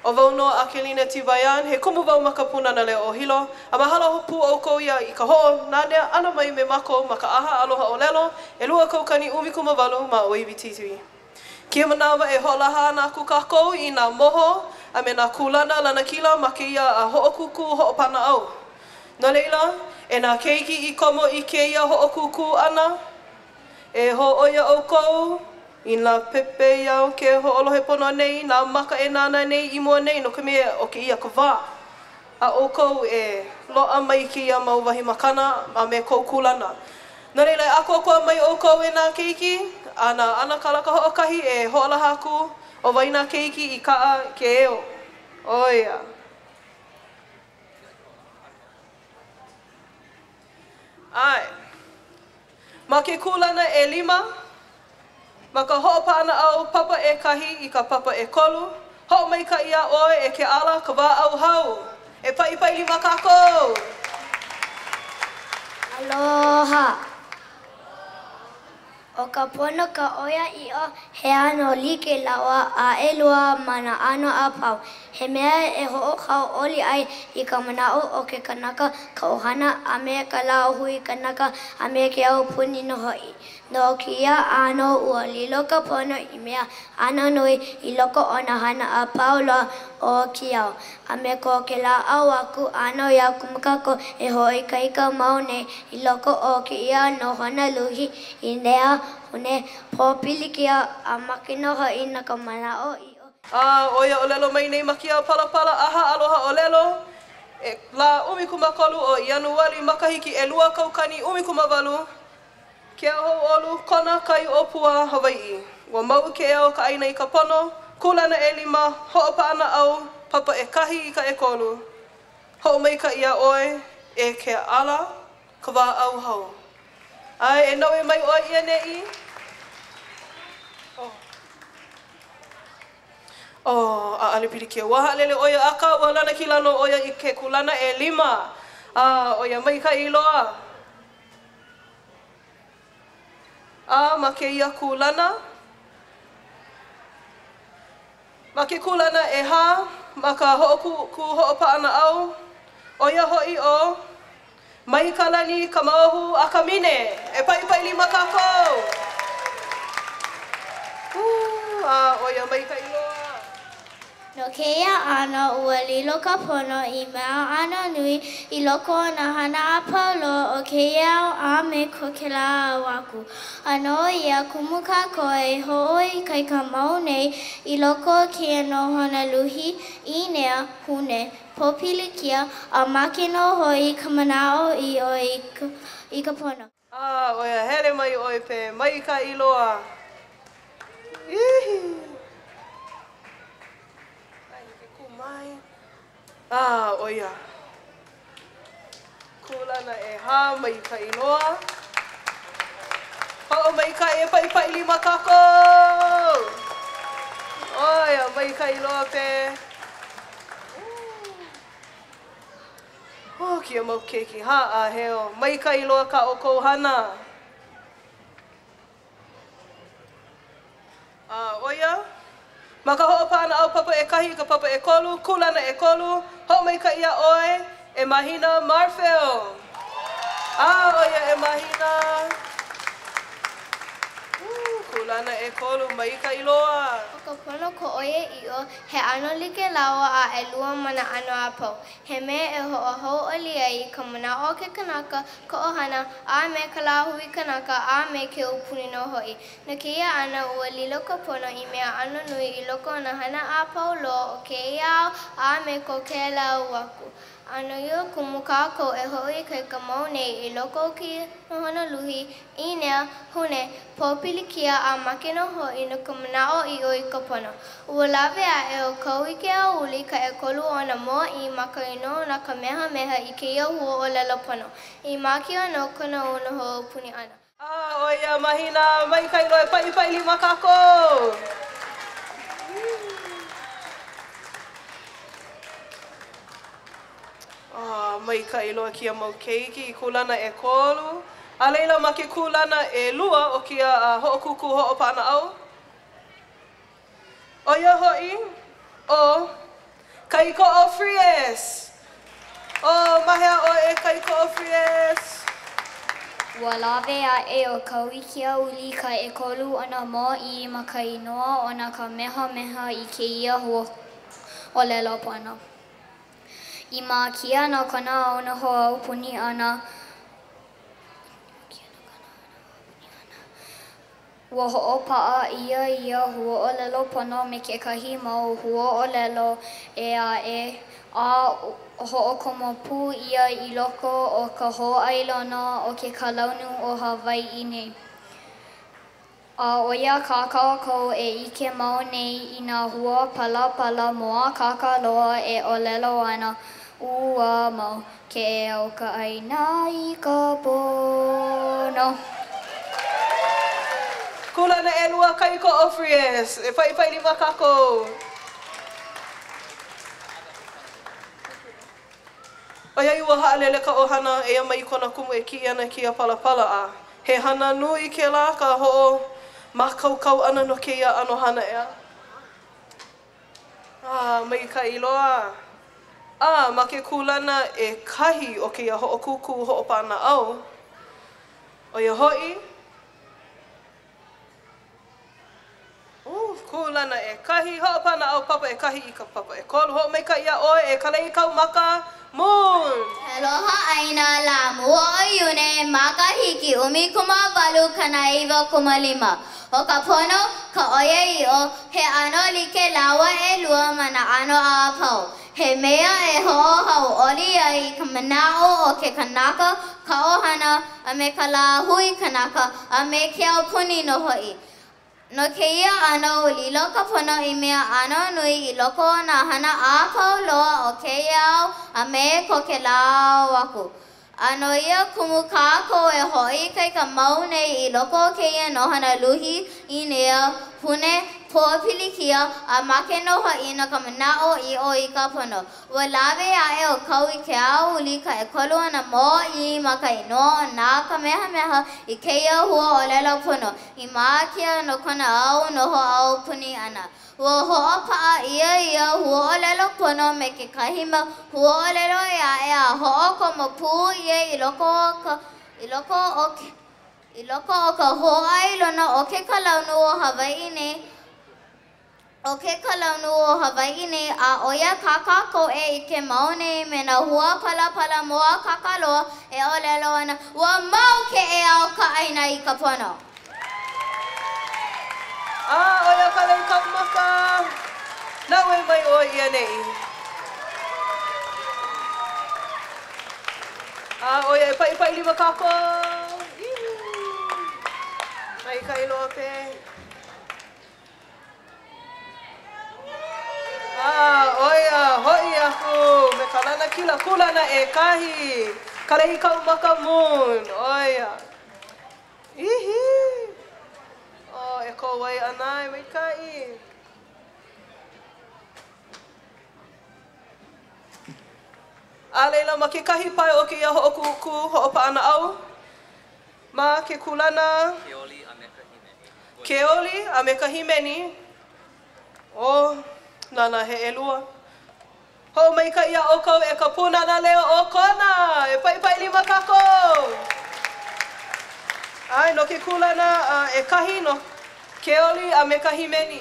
ʻO wau nō a Kelina Tibayan, he kumu wau ma ka Pūnana Leo o Hilo, a mahalo pū ʻoukou ia i ka hoʻonanea ʻana mai me mākou ma ka ʻAha Aloha ʻŌlelo, 2018 ma ʻŌiwi TV. Kēia manawa e hoʻolaha ana aku kākou i nā moho a me nā kūlana lanakila ma kēia hoʻokūkū hoʻopānaʻau. No laila, e nā keiki i komo i kēia hoʻokūkū ʻana, e hōʻoia ʻoukou i nā pepeiao ke hoʻolohe pono nei, nā maka e nānā nei i mua nei no ka mea ʻo kēia ka wā a ʻoukou e loaʻa mai kēia mau wahi makana a me kou kūlana. No laila, e ʻākoakoa mai ʻoukou e nā keiki a na ʻAnakala Kahoʻokahi e hoʻolaha aku ʻo wai nā keiki i kaʻa ke eo. ʻO ia. ʻAe. Ma ke kūlana ʻelima, ma ka hoʻopaʻanaʻau papa ʻekahi i ka papa ʻekolu, hoʻomaikaʻi iā ʻoe e Keʻala ka wā ʻauhau. E paʻipaʻi lima kākou! Aloha! ʻO ka pono ka ʻoiaʻiʻo, he ʻano like lāua a ʻelua ma nā ʻano a pau. He mea e hoʻohauʻoli ai i ka manaʻo o ke kanaka, ka ʻohana, a me ka lāhui kanaka a me ke aupuni nō hoʻi. No kēia ʻano, ua lilo ka pono i mea ʻano nui i loko o nā hana a pau loa o ke ao, a me ko kēlā au aku a no ia kumu kākou e hoʻoikaika mau nei i loko o kēia nohona luhi, ʻīnea, hune, pōpilikia, a make nō hoʻi no ka manaʻoʻiʻo. A ʻo ia ʻōlelo mai nei ma kēia palapala ʻaha aloha ʻōlelo, e lā 13 o Ianuali makahiki 2018, Keauhouʻolu, Kona, Kai ʻŌpua, Hawaiʻi. Ua mauʻu ke ea o ka ʻāina i ka pono, kūlana ʻelima, hoʻopaʻanaʻau, papa ʻekahi i ka ʻekolu. Hoʻomaikaʻi iā ʻoe, e Keʻala, ka wā ʻauhau. ʻAe, e naue mai ʻoe i ʻaneʻi. Oh. Oh, ʻaʻale pilikia. Ua haʻalele ʻo ia, akā ua lanakila nō ʻo ia i ke kūlana ʻelima. A ʻo ia maikaʻi loa. A ma kēia kūlana, ma ke kūlana ʻehā, ma ka hoʻokūkū hoʻopaʻanaʻau, ʻo ia hoʻi ʻo Maikalani Kamaohu Akamine. E paʻipaʻi lima kākou! Ū, a ʻo ia maikaʻi loa. No kēia ʻano, ua lilo ka pono i mea ʻano nui i loko o nā hana a pau loa o kēia au a me ko kēlā au aku. A no ia kumu kākou e hoʻoikaika mau nei i loko o kēia nohona luhi, ʻīnea, hune, pōpilikia, a make nō hoʻi ka manaʻoʻiʻo i ka pono. A ʻo ia hele mai ʻoe pe maikaʻi loa. Ihi. Ai ke kū mai. A ʻo ia. Kūlana ʻehā maikaʻi loa. Hoʻomaikaʻi e paʻipaʻi lima kākou. ʻO ia maikaʻi loa pe. Oh, kēia mau keiki haʻaheo, maikaʻi loa kā ʻoukou hana. A ʻo ia, ma ka hoʻopaʻanaʻau papa ʻekahi i ka papa ʻekolu, kūlana ʻekolu, hoʻomaikaʻi iā ʻoe, e Mahina Marfeo. A ʻo ia e Mahina. Kūlana ʻekolu, maikaʻi loa. ʻO ka pono ka ʻoiaʻiʻo, he ʻano like lāua a ʻelua ma nā ʻano a pau. He mea e hoʻohauʻoli ai i ka manaʻo o ke kanaka, ka ʻohana, a me ka lāhui kanaka, a me ke aupuni nō hoʻi. No kēia ʻano, ua lilo ka pono i mea ʻano nui i loko o nā hana a pau loa o kēia au a me ko kēlā au aku. A no ia kumu kākou e hoʻoikaika mau nei i loko o kēia nohona luhi, ʻīnea, hune, pōpilikia a make nō hoʻi no ka manaʻoʻiʻo i ka pono. Ua lawe aʻe ʻo Kauikeaouli i ka ʻekolu o nā mōʻī ma ka inoa na Kamehameha i kēia huaʻōlelo pono, i mākia no kona noho aupuni ʻana. A ʻo ia mahina maikaʻi loa e paʻipaʻi lima kākou. A maikaʻi loa kēia mau keiki i kūlana ʻekolu. A laila ma ke kūlana ʻelua o kēia hoʻokūkū hoʻopaʻanaʻau, ʻo ia hoʻi ʻo. Kaikoʻo Frias! Oh, ma hea ʻoe e Kaikoʻo Frias? Ua lawe aʻe ʻo Kauikeaouli i ka ʻekolu o nā mōʻī ma ka inoa o nā Kamehameha i kēia hua ʻōlelo pono. I mākia no kona au noho aupuni ʻana, Ua hoʻopaʻa ʻia ia huaʻōlelo pono me kekahi mau huaʻōlelo ʻē aʻe, a hoʻokomo pū ʻia i loko o ka hōʻailona o ke kalaunu o Hawaiʻi nei. A ʻo ia kā kākou e ʻike mau nei i nā hua palapala mōakāka loa e ʻōlelo ana, Ua mau ke ea o ka ʻāina i ka pono. Kūlana ʻelua Kaikoʻo Frias. E paʻipaʻi lima kākou. ʻOiai ua haʻalele ka ʻohana, eia mai kona kumu e kiʻi ana i kēia palapala a he hana nui kēlā ka hoʻomākaukau ʻana no kēia ʻano hana ʻeā. A, maikaʻi loa. A, ma ke kūlana ʻekahi o kēia hoʻokūkū hoʻopaʻanaʻau, ʻo ia hoʻi, uh, kūlana ʻekahi, hoʻopaʻanaʻau papa ʻekahi i ka papa ʻekolu. Hoʻomaikaʻi iā ʻoe e Kaleikaumaka Moon! Aloha ʻāina lā mua o Iune, makahiki 1895. ʻO ka pono, ka ʻoiaʻiʻo, he ʻano like lāua ʻelua ma nā ʻano a pau. He mea e hoʻohauʻoli ai i ka manaʻo o ke kanaka, ka ʻohana, a me ka lāhui kanaka, a me ke aupuni nō hoʻi. No kēia ʻano, ua lilo ka pono i mea ʻano nui i loko o nā hana a pau loa o kēia au a me ko kēlā au aku. A no ia kumu kākou e hoʻoikaika mau nei i loko o kēia nohona luhi, ʻīnea, pune, pōpilikia, a make nō hoʻi no ka manaʻoʻiʻo i ka pono. Ua lawe aʻe ʻo Kauikeaouli ka ʻekolu o nā mōʻī ma ka inoa o nā Kamehameha i kēia hua ʻōlelo pono i mākia no kona au noho aupuni ʻana. Ua hoʻopaʻa ʻia ia huaʻōlelo pono me kekahi mau huaʻōlelo ʻē aʻe a hoʻokomo pū ʻia i loko o ka i loko o i loko o ka hōʻailona o ke kalaunu o Hawaiʻi nei o ke kalaunu o Hawaiʻi nei, a ʻo ia kā kākou e ʻike mau nei me nā hua palapala mōakāka loa e ʻōlelo ana, ua mau ke ea o ka ʻāina i ka pono. A ʻo ia ka lei kaumaka, naue mai ʻoe i ʻaneʻi. A ʻo ia e paʻipaʻi lima kākou. Maikaʻi loa pē. A ʻo ia hoʻi aku me ka lanakila kūlana ʻekahi, Kaleikaumaka Moon, ʻo ia. Ihi! Oh, e kō Waiʻanae, maikaʻi. A laila, ma kekahi pae o kēia hoʻokūkū hoʻopaʻanaʻau, ma ke kūlana. Ke oli a me ka hīmeni. Ke oli a me ka hīmeni. Oh, nānā he ʻelua. Hoʻomaikaʻi iā ʻoukou e ka Pūnana Leo o Kona! E paʻipaʻi lima kākou! ʻAe, no ke kūlana ʻekahi no ke oli a me ka hīmeni.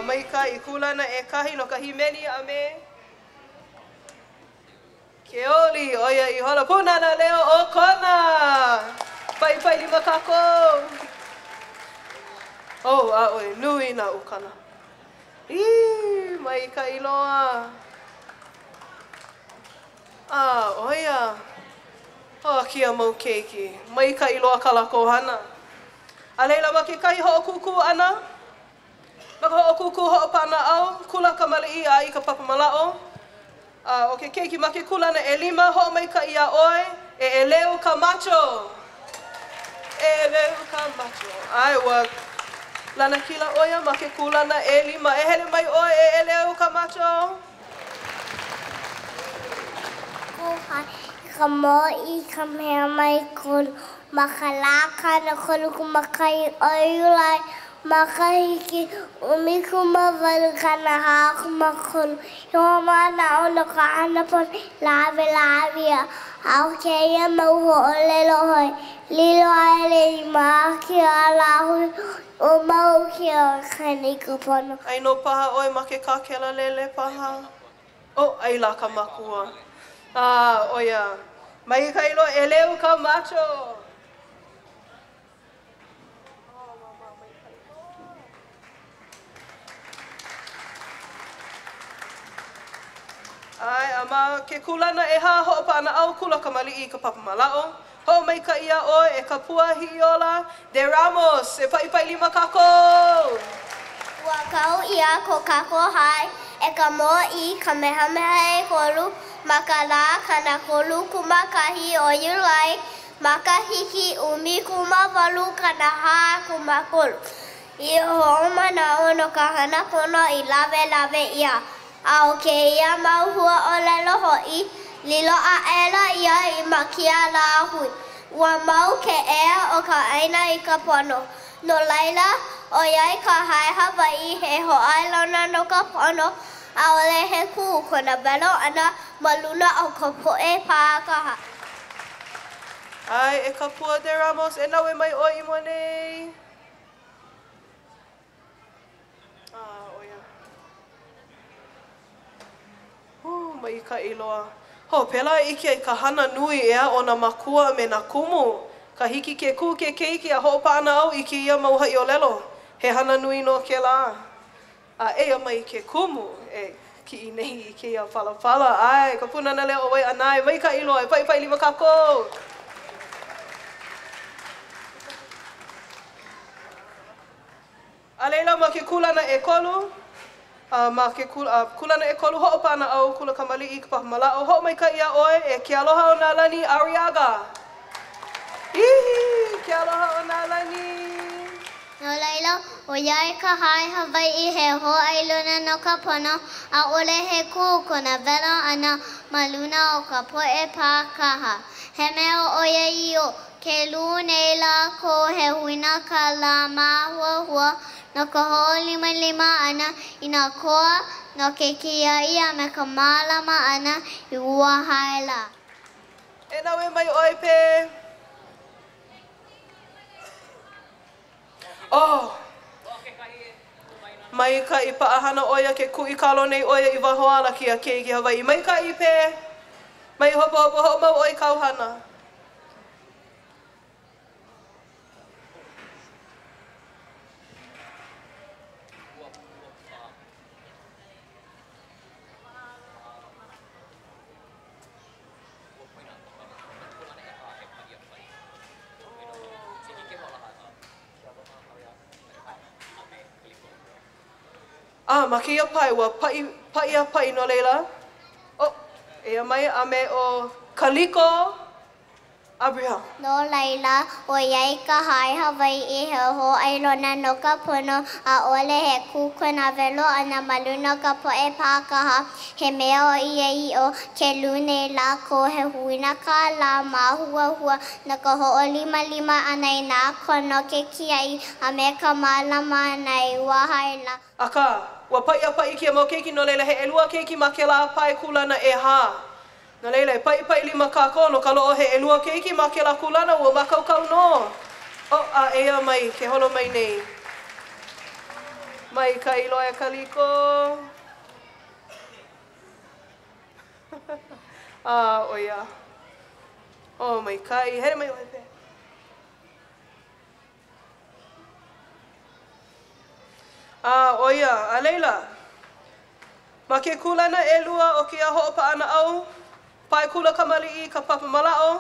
Maikaʻi kūlana ʻekahi no ka hīmeni a me ke oli, ʻo ia ihola Pūnana Leo o Kona! Paʻipaʻi lima kākou! Oh, ʻaʻole, nui nā ukana. Ī, maikaʻi loa. A, ʻo ia. Oh, kēia mau keiki. Maikaʻi loa kā lākou hana. A laila, ma kekahi hoʻokūkū ʻana, ma ka hoʻokūkū hoʻopaʻanaʻau, kula kamaliʻi a i ka papa malaʻo, a ʻo ke keiki ma ke kūlana ʻelima, hoʻomaikaʻi iā ʻoe, e ʻEleu Camacho! E ʻEleu Camacho. ʻAe, ua lanakila ʻo ia ma ke kūlana ʻelima. E hele mai ʻoe, e ʻEleu Camacho! Kūhai ka Mōʻī Kamehameha I ma ka lā 31 o Iulai makahiki 1843 i hoʻomanaʻo no ka hana pono i lawelawe ʻia. A ʻo kēia mau huaʻōlelo hoʻi, lilo aʻela i mākia a lāhui o mau ke kaena i ka pono. ʻAi nō paha ʻoe ma ke kākela lele paha. Oh, ʻai lā ka makua. A, ʻo ia. Maikaʻi loa, ʻEleu Camacho. ʻAe, a ma ke kūlana ʻehā hoʻopaʻanaʻau kula kamaliʻi i ka papa malaʻo, hoʻomaikaʻi iā ʻoe e ka pua Hiʻiola De Ramos, e paʻipaʻi lima kākou! Ua kau ʻia ko kākou hae e ka Mōʻī Kamehameha ʻEkolu ma ka lā 31 o Iulai makahiki 1843 i hoʻomanaʻo no ka hana pono i lawelawe ʻia. A ʻo kēia mau huaʻōlelo hoʻi, lilo aʻela ia i mākia lāhui. Ua mau ke ea o ka ʻāina i ka pono. No laila, ʻoiai ka hae Hawaiʻi he hōʻailona no ka pono, ʻaʻole he kū kona welo ʻana ma luna o ka poʻe pākaha. ʻAe, e ka pua De Ramos, e naue mai ʻoe i mua nei. A, ʻo ia. Hū, maikaʻi loa. Ho, pēlā e ʻike ai ka hana nui ʻeā o nā mākua a me nā kumu. Ka hiki ke kū ke keiki a hoʻopaʻanaʻau i kēia mau haʻiʻōlelo. He hana nui nō kēlā. A eia mai ke kumu e kiʻi nei i kēia palapala. ʻAe, ka Pūnana Leo o Waiʻanae, maikaʻi loa, e paʻipaʻi lima kākou! A laila, ma ke kūlana ʻekolu, a ma ke kūlana ʻekolu, hoʻopaʻanaʻau kula kamaliʻi i ka papa malaʻo, hoʻomaikaʻi iā ʻoe e ke aloha o nā lani Arriaga! Ihi! Ke aloha o nā lani! No laila, ʻoiai ka hae Hawaiʻi he hōʻailona no ka pono, ʻaʻole he kū kona welo ʻana ma luna o ka poʻe pākaha. He mea ʻoiaʻiʻo, ke lū nei lākou he huina kālā māhuahua no ka hoʻolimalima ʻana i nā koa no ke kiaʻi a me ka mālama ʻana i ua hae lā. E naue mai ʻoe, Pē. Oh! Maikaʻi paʻahana ʻo ia ke kuʻi kalo nei ʻo ia i waho ala kēia keiki Hawaiʻi. Maikaʻi Pē! Mai hopohopo hoʻomau ʻoe i kāu hana. A ma kēia pae, ua paʻi, paʻi a paʻi no laila, oh, eia mai a me ʻo Kaliko Abraham. No laila, ʻoiai ka hae Hawaiʻi he hōʻailona no ka pono, ʻaʻole he kū kona welo ʻana ma luna o ka poʻe pākaha, he mea ʻoiaʻiʻo, ke lū nei lākou he huina kālā māhuahua no ka hoʻolimalima ʻana i nā koa no ke kiaʻi a me ka mālama ʻana i ua hae lā. Akā, ua paʻi a paʻi kēia mau keiki, no laila he ʻelua keiki ma kēlā pae kūlana ʻehā. No laila, e paʻipaʻi lima kākou no ka loʻo he ʻelua keiki ma kēlā kūlana, ua mākaukau nō. Oh, a eia mai, ke holo mai nei. Maikaʻi loa e Kaliko. A, ʻo ia. Oh, maikaʻi. Hele mai ʻoe, Pē. A, ʻo ia, a laila, ma ke kūlana ʻelua o kēia hoʻopaʻanaʻau, pae kula kamaliʻi ka papa mālaaʻo,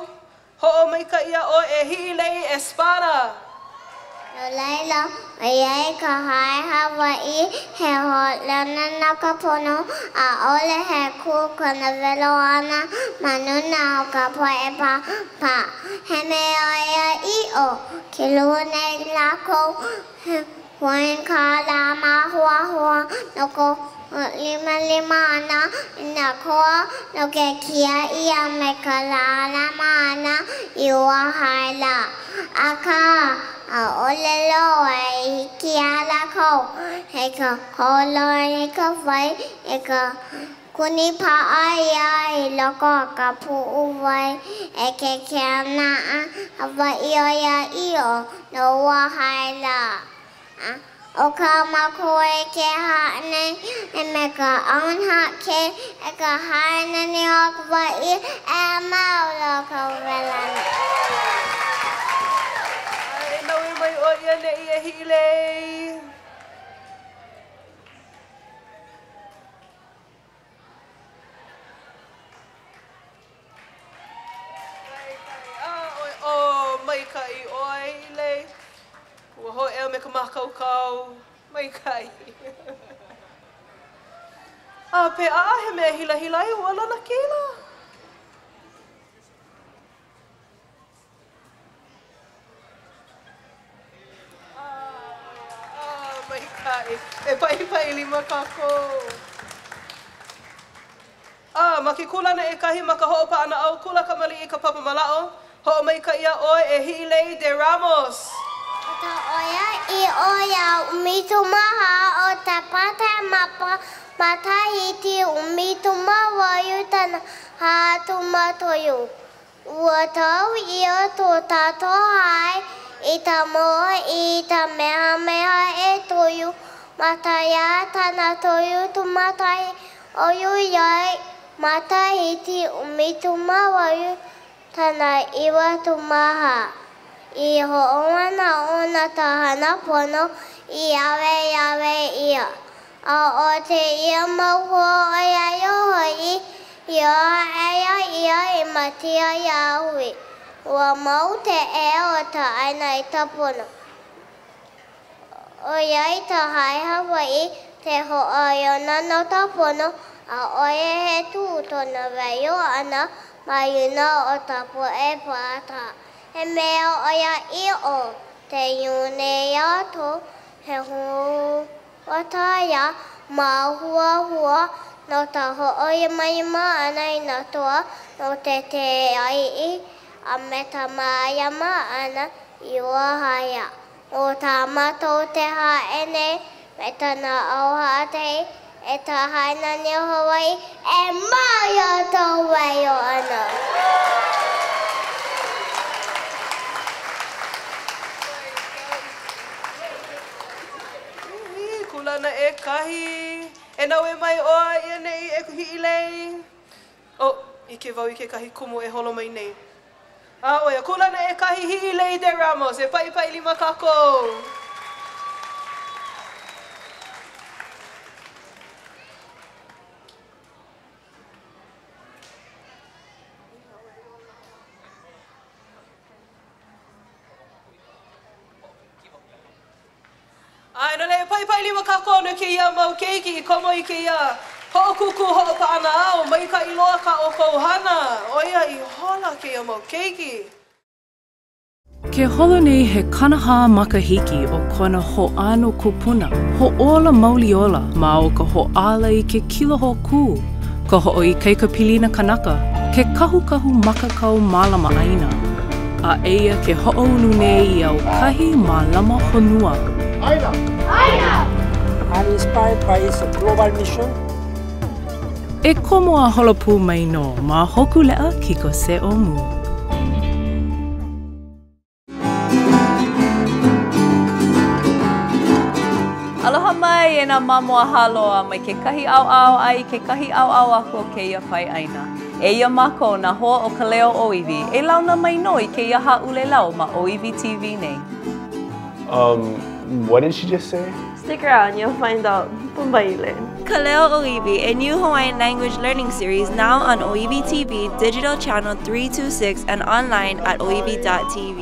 hoʻomaikaʻi iā ʻoe e Hiʻilei Espada! No laila, ʻoiai ka Hae Hawaiʻi he hoʻolauna no ka pono, ʻaʻole he kū kona welo ʻana ma luna o ka poʻe pāpā. He mea ʻoiaʻiʻo, ke luʻu nei lākou he hoʻi kālā māhuahua no ka hoʻolimalima ʻana i nā koa no ke kiaʻi a me ka mālama ʻana i ua hae lā. Akā, ʻaʻole loa e hiki iā lākou he ka holo i ka wai e ka kuni paʻa ʻia i loko o ka puʻuwai e ke Keʻena Hawaiʻi ʻoiaʻiʻo no ua hae lā. A ʻo kā mākou e ke haʻi nei me ka ʻAunhake e ka Hae Nani o Hawaiʻi e mau loa ka welana. A e naue mai ʻoe i ʻaneʻi e Hiʻilei. Maikaʻi, a ʻoe, ʻo, maikaʻi ʻoe, Hiʻilei. Ua hōʻea me ka mākaukau. Maikaʻi. A pe ʻaʻahe mea hilahila ai ua lanakila. Maikaʻi. E paʻipaʻi lima kākou. A ma ke kūlana ʻekahi ma ka hoʻopaʻanaʻau kula kamaliʻi ka papa mālaaʻo, hoʻomaikaʻi iā ʻoe e Hiʻilei De Ramos. ʻO ka ʻoiaʻiʻo iā ʻumikūmāhā o Sepetema Makahiki 18 tana hā tūmatauiu. Ua kau ʻia ko tākou hae i ka Mōʻī Kamehameha ʻEkolu ma ka 33 ʻoiai makahiki 18 94. I hoʻomanaʻo na ka hana pono i lawelawe ʻia. A ʻo kēia mau hōʻoiaʻiʻo hoʻi, i aʻela ia i makia lāhui, ua mau ke ea o ka ʻāina i ka pono. ʻOiai ka Hae Hawaiʻi he hōʻailona no ka pono, ʻaʻole he kū kona waiho ʻana ma luna o ka poʻe pāpā. He mea ʻoiaʻiʻo ke lū nei lākou, he huakaia māhuahua no ka hoʻolimalima ʻana i nā koa no ke kiaʻi a me ka mālama ʻana i ua hae lā. ʻO kā mākou ke haʻi nei me ka naʻau haʻakai e ka Hae Nani o Hawaiʻi, e mau loa kou waiho ʻana. Kūlana ʻekahi, e naue mai ʻoe i ʻaneʻi e Hiʻilei. Oh, ʻike wau i kekahi kumu e holo mai nei. A ʻo ia, kūlana ʻekahi Hiʻilei De Ramos, e paʻipaʻi lima kākou. A no laila, paʻipaʻi lima kākou no kēia mau keiki i komo i kēia hoʻokūkū hoʻopaʻanaʻau. Maikaʻi loa kā ʻoukou hana. ʻO ia ihola kēia mau keiki. Ke holo nei he 40 makahiki o kona hoʻāno kupuna, hoʻōla mauli ola ma o ka hoʻāla i ke kilo hōkū, ka hoʻoikaika pilina kanaka, ke kahukahu makakau mālama ʻāina. A eia ke hoʻoulu nei i aukahi mālama honua. ʻĀina! ʻĀina! I'm inspired by its global mission. E komo a holo pū mai nō ma Hōkūleʻa Kiko Se O Mu. Aloha mai e nā mamo a Hāloa mai kekahi ʻaoʻao a i kekahi ʻaoʻao aku o kēia pae ʻāina. Eia mākou nā hoa o ka leo ʻōiwi, e launa mai nō i kēia hāʻulelau ma ʻŌiwi TV nei. Um, what did she just say? Stick around, you'll find out. Pumbaile. Kaleo ʻŌiwi, a new Hawaiian language learning series now on ʻŌiwi TV, digital channel 326, and online at oiwi.tv.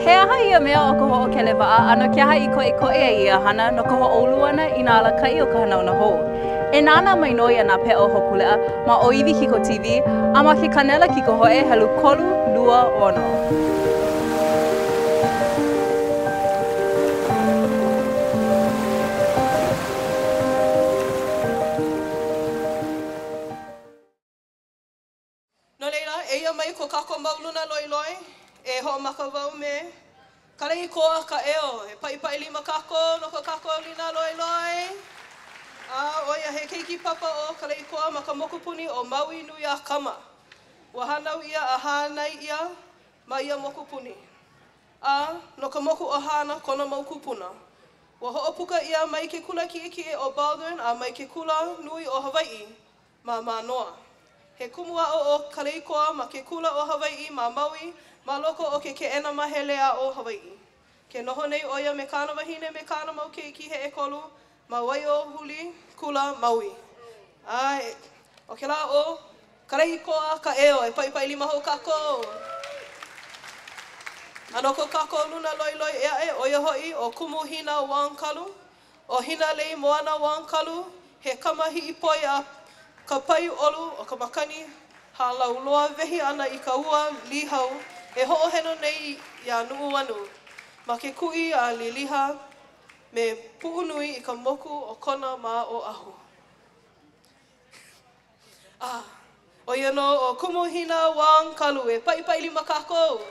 He aha ia mea ʻo ka hoʻokele waʻa a no ke aha i koʻikoʻi ai ia hana no ka hoʻoulu ʻana i nā alakaʻi o ka hanauna hou? E nānā mai nō iā Nā Peʻa o Hōkūleʻa ma ʻŌiwi Kiko TV a ma ke kānela kikohoʻe helu 36. No laila, eia mai ko kākou mau luna loiloi, e hoʻomaka wau me Kaleikoa Kaʻeo. E paʻipaʻi lima kākou no ko kākou luna loiloi. A ʻo ia he keiki papa ʻo Kaleikoa ma ka mokupuni ʻo Maui nui a Kama. Ua hānau ʻia a hānai ʻia ma ia mokupuni. A no ka moku ʻo Hāna kona mau kūpuna. Ua hoʻopuka ʻia mai ke kula kiʻekiʻe ʻo Baldwin a mai ke kula nui o Hawaiʻi ma Mānoa. He kumu aʻo ʻo Kaleikoa ma ke kula o Hawaiʻi ma Maui ma loko o ke Keʻena Mahele Aʻo Hawaiʻi. Ke noho nei ʻo ia me kāna wahine me kāna mau keiki he ʻekolu ma Waiohuli Kula, Maui. ʻAe, ʻo kēlā ʻo Kaleikoa Kaʻeo e paʻipaʻi lima hou kākou. A no ko kākou luna loiloi ʻē aʻe, ʻo ia hoʻi ʻo Kumu Hina Wong Kalu, ʻO Hinalei Moana Wong Kalu, he kama hiʻipoi a ka pai ʻolu o ka makani hālauloa wehi ana i ka ua līhau e hoʻoheno nei iā Nuʻuanu ma ke kuʻi a Liliha me Puʻunui i ka moku o Kona ma Oʻahu. A, ʻo ia nō ʻo Kumu Hina Wong Kalu e paʻipaʻi lima kākou.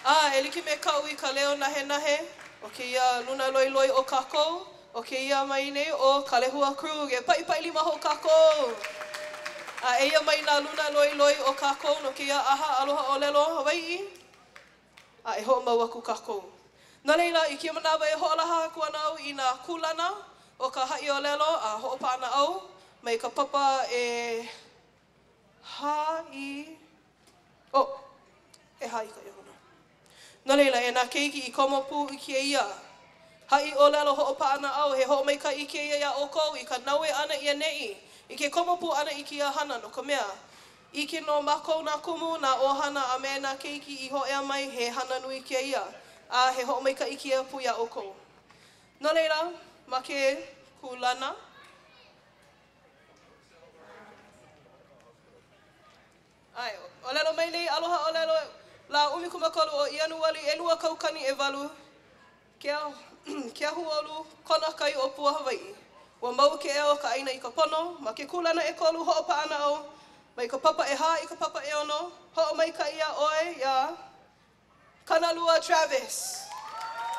A, e like me kaʻu i ka leo nahenahe o kēia luna loiloi o kākou, ʻo kēia mai nei ʻo Kalehua Krug e paʻipaʻi lima hou kākou. A eia mai nā luna loiloi o kākou no kēia ʻaha aloha ʻōlelo Hawaiʻi. A e hoʻomau aku kākou. No laila, i kēia manawa e hoʻolaha aku ana au i nā kūlana o ka haʻiʻōlelo a hoʻopaʻanaʻau mai ka papa ʻehā i, oh, ʻehā i ka ʻeono. No laila, e nā keiki i komo pū i kēia haʻiʻōlelo hoʻopaʻanaʻau, he hoʻomaikaʻi kēia iā ʻoukou i ka naue ʻana i ʻaneʻi, i ke komo pū ʻana i kēia hana, no ka mea, ʻIke nō mākou nā kumu, nā ʻohana a me nā keiki i hōʻea mai he hana nui kēia, a he hoʻomaikaʻi kēia pū iā ʻoukou. No laila, ma ke kūlana, ʻae, ʻōlelo mai nei aloha ʻōlelo lā 13 o Ianuali 2008, Ke Keahuolu, Kona Kai ʻŌpua Hawaiʻi. Ua mau ke ea o ka ʻāina i ka pono, ma ke kūlana ʻekolu hoʻopaʻanaʻau, mai ka papa ʻehā i ka papa ʻeono, hoʻomaikaʻi iā ʻoe iā Kanalua Travis.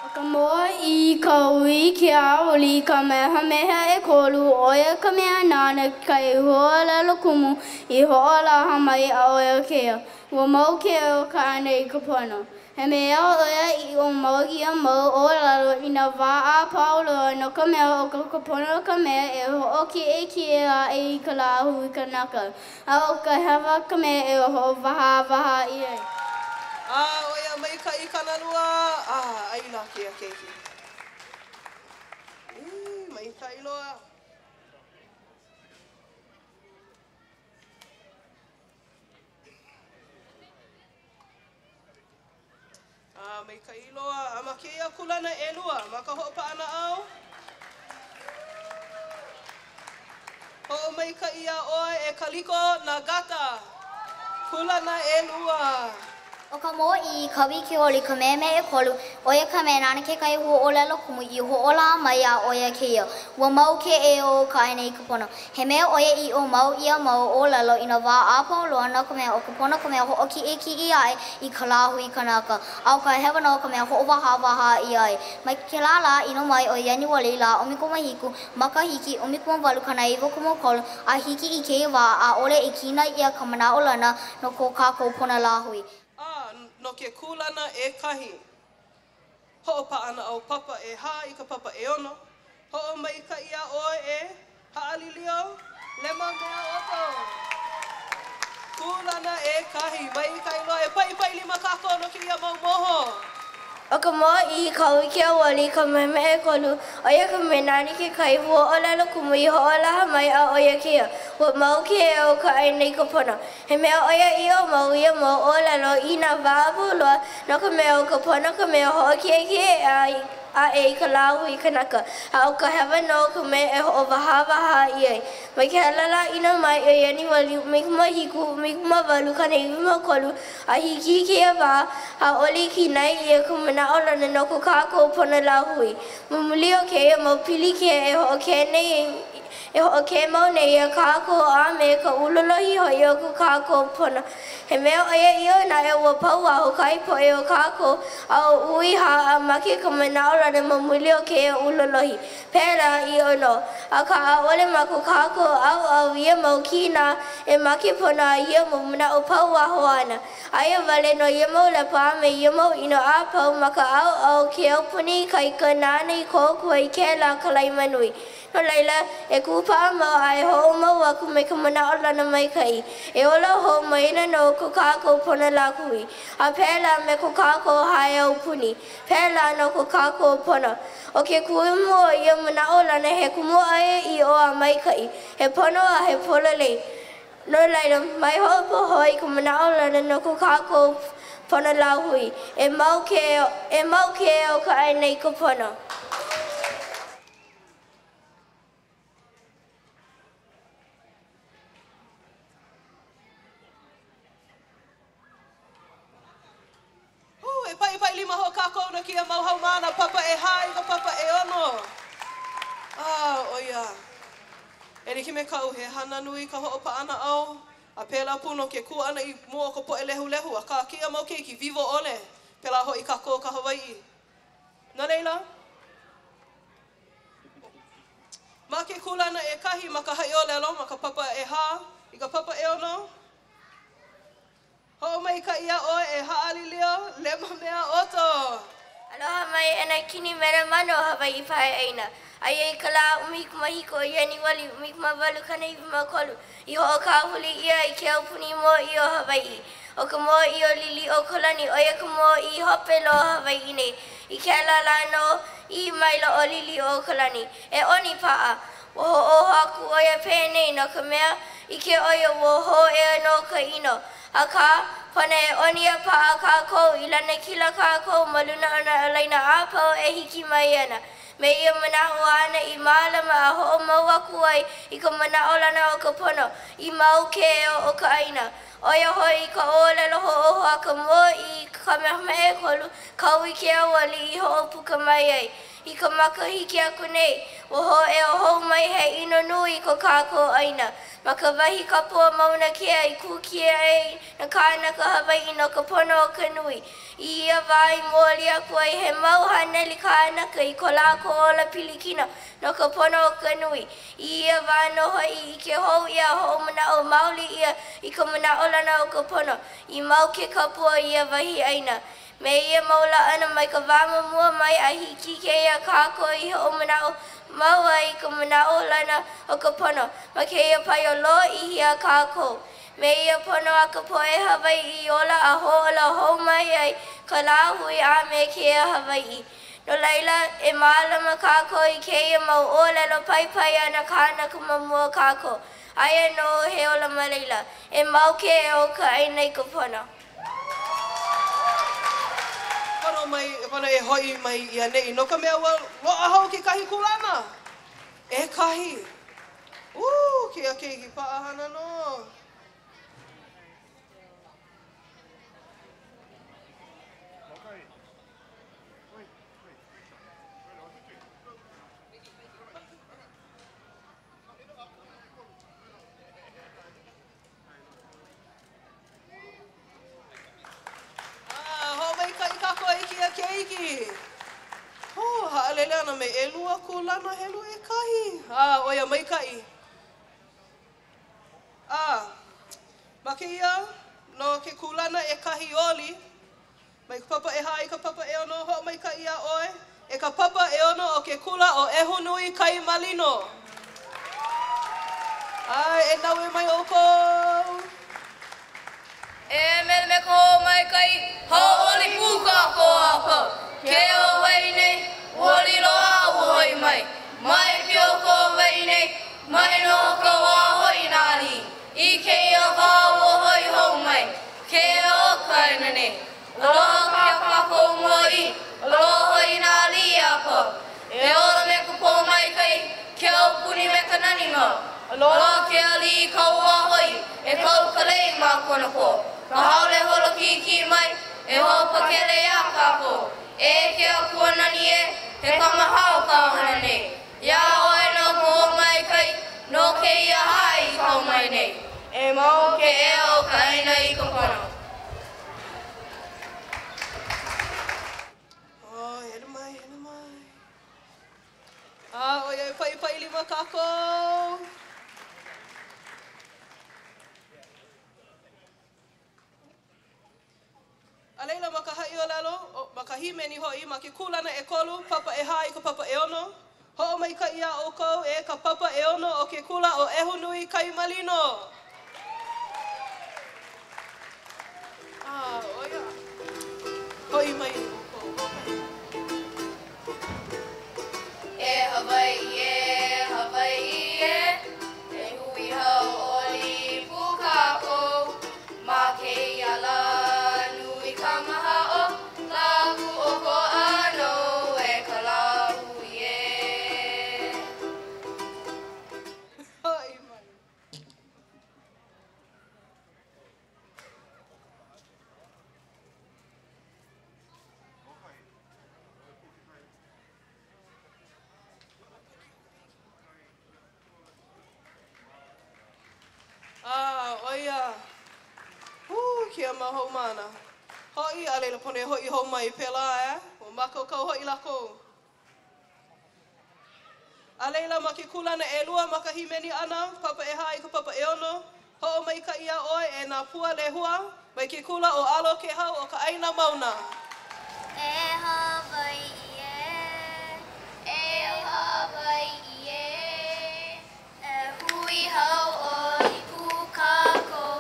ʻO ka Mōʻī Kauikeaouli Kamehameha ʻEkolu, ʻo ia ka mea nāna kekahi huaʻōlelo kumu i hoʻolaha mai a ʻo ia kēia, Ua mau ke ea o ka ʻāina i ka pono. He mea ʻoiaʻiʻo mau ia mau ʻōlelo i nā wā a pau loa, no ka mea, ʻo ka pono ka mea e hoʻokiʻekiʻe aʻe i ka lāhui kanaka, a ʻo ka hewa ka mea e hoʻowahāwahā ʻia ai. A ʻo ia maikaʻi Kanalua, a ʻai lā kēia keiki. Maikaʻi loa. A maikaʻi loa. A ma kēia kūlana ʻelua, ma ka hoʻopaʻanaʻau, hoʻomaikaʻi iā ʻoe e Kaliko Nagata, kūlana ʻelua. ʻO ka Mōʻī Kauikeaouli Kamehameha ʻEkolu, ʻo ia ka mea nāna kekahi huaʻōlelo kumu i hoʻolaha mai a ʻo ia kēia, Ua mau ke ea o ka ʻāina i ka pono. He mea ʻoiaʻiʻo mau ia mau ʻōlelo i nā wā a pau loa no ka mea ʻo ka pono ka mea hoʻokiʻekiʻe aʻe i ka lāhui kanaka, a ʻo ka hewa nō ka mea hoʻowahāwahā ʻia ai. Mai kēlā lā ʻino mai ʻo Ianuali lā 17 makahiki 1893 a hiki i kēia wā ʻaʻole i kinai ʻia ka manaʻolana no ko kākou pono lāhui. A no ke kūlana ʻekahi. Hoʻopaʻanaʻau papa ʻehā i ka papa ʻeono. Hoʻomaikaʻi iā ʻoe e Haʻalilio Le Mamea Otto. Kūlana ʻekahi. Maikaʻi loa. E paʻipaʻi lima kākou no kēia mau moho. ʻO ka Mōʻī Kauikeaouli Kamehameha ʻEkolu, ʻo ia ka mea nāna kekahi huaʻōlelo kumu i hoʻolaha mai a ʻo ia kēia, ua mau ke ea o ka ʻāina i ka pono. He mea ʻoiaʻiʻo mau ia mau ʻōlelo i nā wā a pau loa, no ka mea, ʻo ka pono ka mea hoʻokiʻekiʻe aʻe i ka lāhui kanaka, a ʻo ka hewa nō ka mea e hoʻowahāwahā ʻia ai. Mai kēlā lā ʻino mai ʻo Ianuali 17, 18, 93, a hiki i kēia wā, ʻaʻole i kinai ʻia ka manaʻolana no ko kākou pono lāhui. Ma muli o kēia mau pilikia e hoʻokē nei, e hoʻokē mau nei iā kākou a me ka ulolohi hoʻi o ko kākou pono. He mea ʻoiaʻiʻo naʻe ua pauaho kahi poʻe o kākou a ʻuī hā a make ka manaʻolana ma muli o kēia ulolohi. Pēlā ʻiʻo nō, akā ʻaʻole ma ko kākou ʻaoʻao ia mau kīnā e make pono ai ia mau manaʻo pauaho ʻana. Aia wale nō ia mau lepo a me ia mau ʻino a pau ma ka ʻaoʻao o ke aupuni ikaika nāna i kōkua i kēlā kalaima nui. No laila, e kūpaʻa mau a e hoʻomau aku me ka manaʻolana maikaʻi, e ola hou mai ana nō ko kākou pono lāhui, a pēlā me ko kākou hae aupuni. Pēlā nō ko kākou pono. ʻO ke kumu o ia manaʻolana he kumu ʻoiaʻiʻo a maikaʻi, he pono a he pololei. No laila, mai hoʻopohō i ka manaʻolana no ko kākou pono lāhui. E mau ke, e mau ke ea o ka ʻāina i ka pono. Hū, e paʻipaʻi lima hou kākou no kēia mau haumāna papa ʻehā i ka papa ʻeono. A, ʻo ia. E like me kaʻu, he hana nui ka hoʻopaʻanaʻau, a pēlā pū no ke kū ʻana i mua o ka poʻe lehulehu, akā, kēia mau keiki wiwo ʻole, pēlā hoʻi kākou ka Hawaiʻi. No laila, ma ke kūlana ʻekahi ma ka haʻiʻōlelo ma ka papa ʻehā i ka papa ʻeono, Hoʻomaikaʻi iā ʻoe e Haʻalilio Le Mamea Otto. Aloha mai e nā kini melemano o Hawaiʻi Paeʻāina. Aia i ka lā 17 o Ianuali 1893 i hoʻokāhuli ʻia ai ke aupuni mōʻī o Hawaiʻi. ʻO ka mōʻī ʻo Liliʻuokalani, ʻo ia ka mōʻī hope loa o Hawaiʻi nei. I kēlā lā nō, ʻī maila ʻo Liliʻuokalani, E ʻonipaʻa! Ua hoʻōho aku ʻo ia penei no ka mea, ʻike ʻo ia ua hōʻea nō ka ʻino. Akā, pono e ʻoni a paʻa kākou i lanakila kākou ma luna o nā ālaina a pau e hiki mai ana. Me ia manaʻo āna i mālama a hoʻomau aku ai i ka manaʻolana o ka pono i mau ke ea o ka ʻāina. ʻO ia hoʻi ka ʻōlelo hoʻōho a ka Mōʻī Kamehameha ʻEkolu, Kauikeaouli i hoʻopuka mai ai. I ka makahiki aku nei, ua hōʻea hou mai he ʻino nui i ko kākou ʻāina. Ma ka wahi kapu o Mauna Kea i kū kiaʻi ai nā kānaka Hawaiʻi no ka pono o ka nui. I ia wā i moali aku ai he mau haneli kānaka i ko lākou ola pilikino no ka pono o ka nui. I ia wā nō hoʻi i ʻike hou ʻia a hoʻomanaʻo maoli ʻia i ka manaʻolana o ka pono i mau ke kapu o ia wahi ʻāina. Me ia mau laʻana mai ka wā ma mua mai a hiki i kēia kākou i hoʻomanaʻo mau ai i ka manaʻolana o ka pono ma kēia paio lōʻihi a kākou. Me ia pono a ka poʻe Hawaiʻi i ola a hōʻola hou mai ai ka lāhui a me ke ea Hawaiʻi. No laila, e mālama kākou i kēia mau ʻōlelo paipai a nā kānaka ma mua o kākou. Aia nō he ola ma laila. E mau ke ea o ka ʻāina i ka pono. Pono mai, pono e hoʻi mai i ʻaneʻi, no ka mea, ua loaʻa hou kekahi kūlana. ʻEkahi. Ū, kēia keiki paʻahana nō. Hoʻomaikaʻi kākou i kēia keiki. Hū, haʻalele ana me ʻelua kūlana helu ʻekahi. A, ʻo ia maikaʻi. A, ma kēia, no ke kūlana ʻekahi oli, mai ka papa ʻehā i ka papa ʻeono, hoʻomaikaʻi iā ʻoe, e ka papa ʻeono o ke kula ʻo ʻEhunui Kai Malino. ʻAe, e naue mai ʻoukou. E mele. me ka hoʻomaikaʻi, hauʻoli pū kākou a pau. Ke ea o Hawaiʻi nei, ua lilo a ua hoʻi mai. Mai pio ko Hawaiʻi nei, mai noho kauā hoʻi nā aliʻi. I kēia wā ua hoʻi hou mai ke ea o ka ʻāina nei. Aloha kā kākou mōʻī, aloha hoʻi nā aliʻi a pau. E ola me ka pōmaikaʻi, ke aupuni me ka nani mau. Aloha ke aliʻi kauā hoʻi, e kau ka lei ma kona kō. Ka haole holo kiʻikiʻi mai, e hoʻopakele iā kākou. E ke Akua nani ē, he kamahaʻo kāu hana nei. Iā ʻoe nō ka hoʻomaikaʻi no kēia haʻi i kau mai nei. E mau ke ea o ka ʻāina i ka pono. Oh, hele mai, hele mai. A, ʻoiai paʻipaʻi lima kākou. A laila, ma ka haʻiʻōlelo, ma ka hīmeni hoʻi, ma ke kūlana ʻekolu, papa ʻehā i ka papa ʻeono, hoʻomaikaʻi iā ʻoukou e ka papa ʻeono o ke kula ʻo ʻEhunui Kai Malino. A, ʻo ia, hoʻi mai ʻoukou. E Hawaiʻi e, Hawaiʻi e, e hui hauʻoli pū kākou ma kēia lā nui kamahaʻo, lā kūʻokoʻa nou e ka lāhui e. Hoʻi mai. A, ʻo ia, hū, kēia mau haumāna. Hoʻi, a laila pono e hoʻi hou mai pēlā, ʻae? Ua mākaukau hoʻi lākou. A laila, ma ke kūlana ʻelua ma ka hīmeni ʻana, papa ʻehā i ka papa ʻeono, hoʻomaikaʻi iā ʻoe e nā pua lehua, mai ke kula ʻo ʻAlo Kēhau o ka ʻāina mauna. E Hawaiʻi ē, e Hawaiʻi ē, e hui hauʻoli pū kākou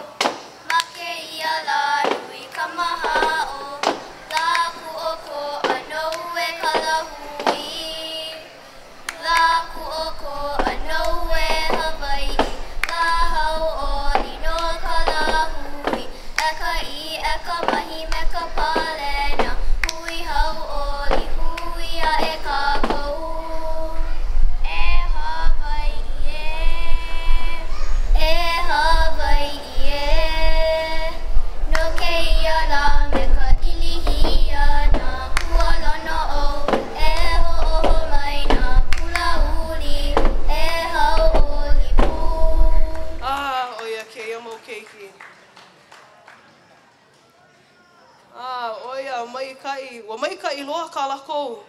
ma kēia lā nui kamahaʻo, lā kūʻokoʻa nou e ka lāhui, lā kūʻokoʻa nou e Hawaiʻi, lā hauʻoli no ka lāhui, e ka ʻī, e ka mahi me ka palena, hui hauʻoli, hui aʻe kākou. E Hawaiʻi ē, e Hawaiʻi ē, no kēia lā me ka ʻilihi ʻana, ua lono ou e hoʻōho mai nā kula uli, e hauʻoli pū. A, ʻo ia kēia mau keiki. A, ʻo ia, maikaʻi, ua maikaʻi loa kā lākou.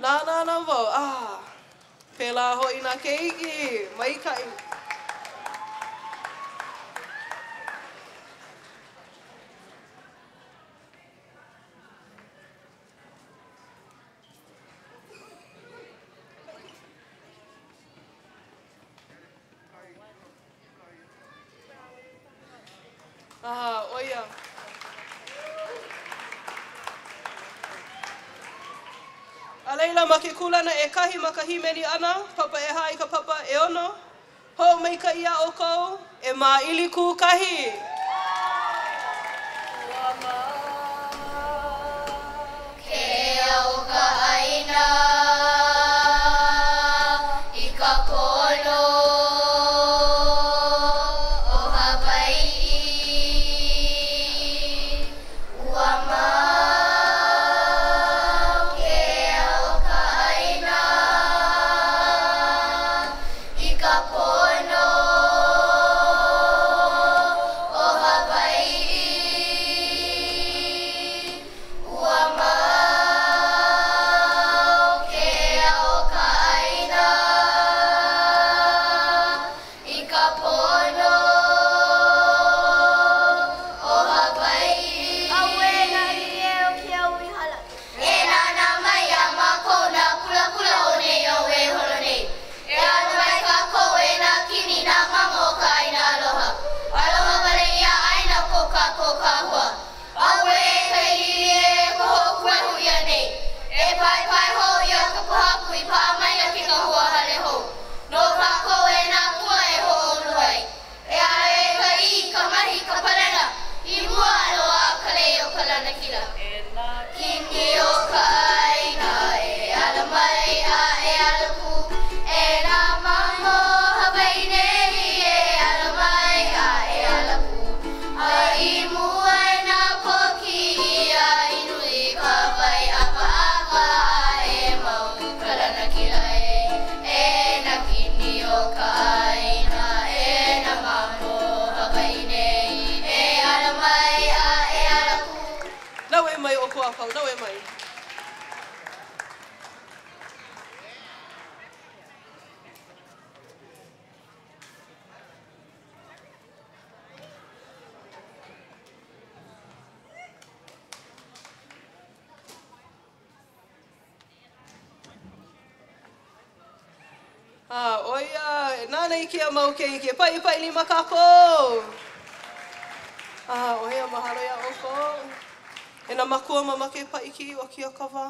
Nānā ana wau, a, pēlā hoʻi nā keiki, maikaʻi. A, ʻo ia. A laila, ma ke kūlana ʻekahi ma ka hīmeni ʻana, papa ʻehā i ka papa ʻeono, hoʻomaikaʻi iā ʻoukou, e māʻili kūkahi. Ua mau ke ea o ka ʻāina i ka pono o Hawaiʻi. Ua mau ke ea o ka ʻāina i ka pono o ia, e nānā i kēia mau keiki, e paʻipaʻi lima kākou. A, ʻo ia, mahalo iā ʻoukou. E nā mākua mamake paʻi kiʻi o kēia ka wā.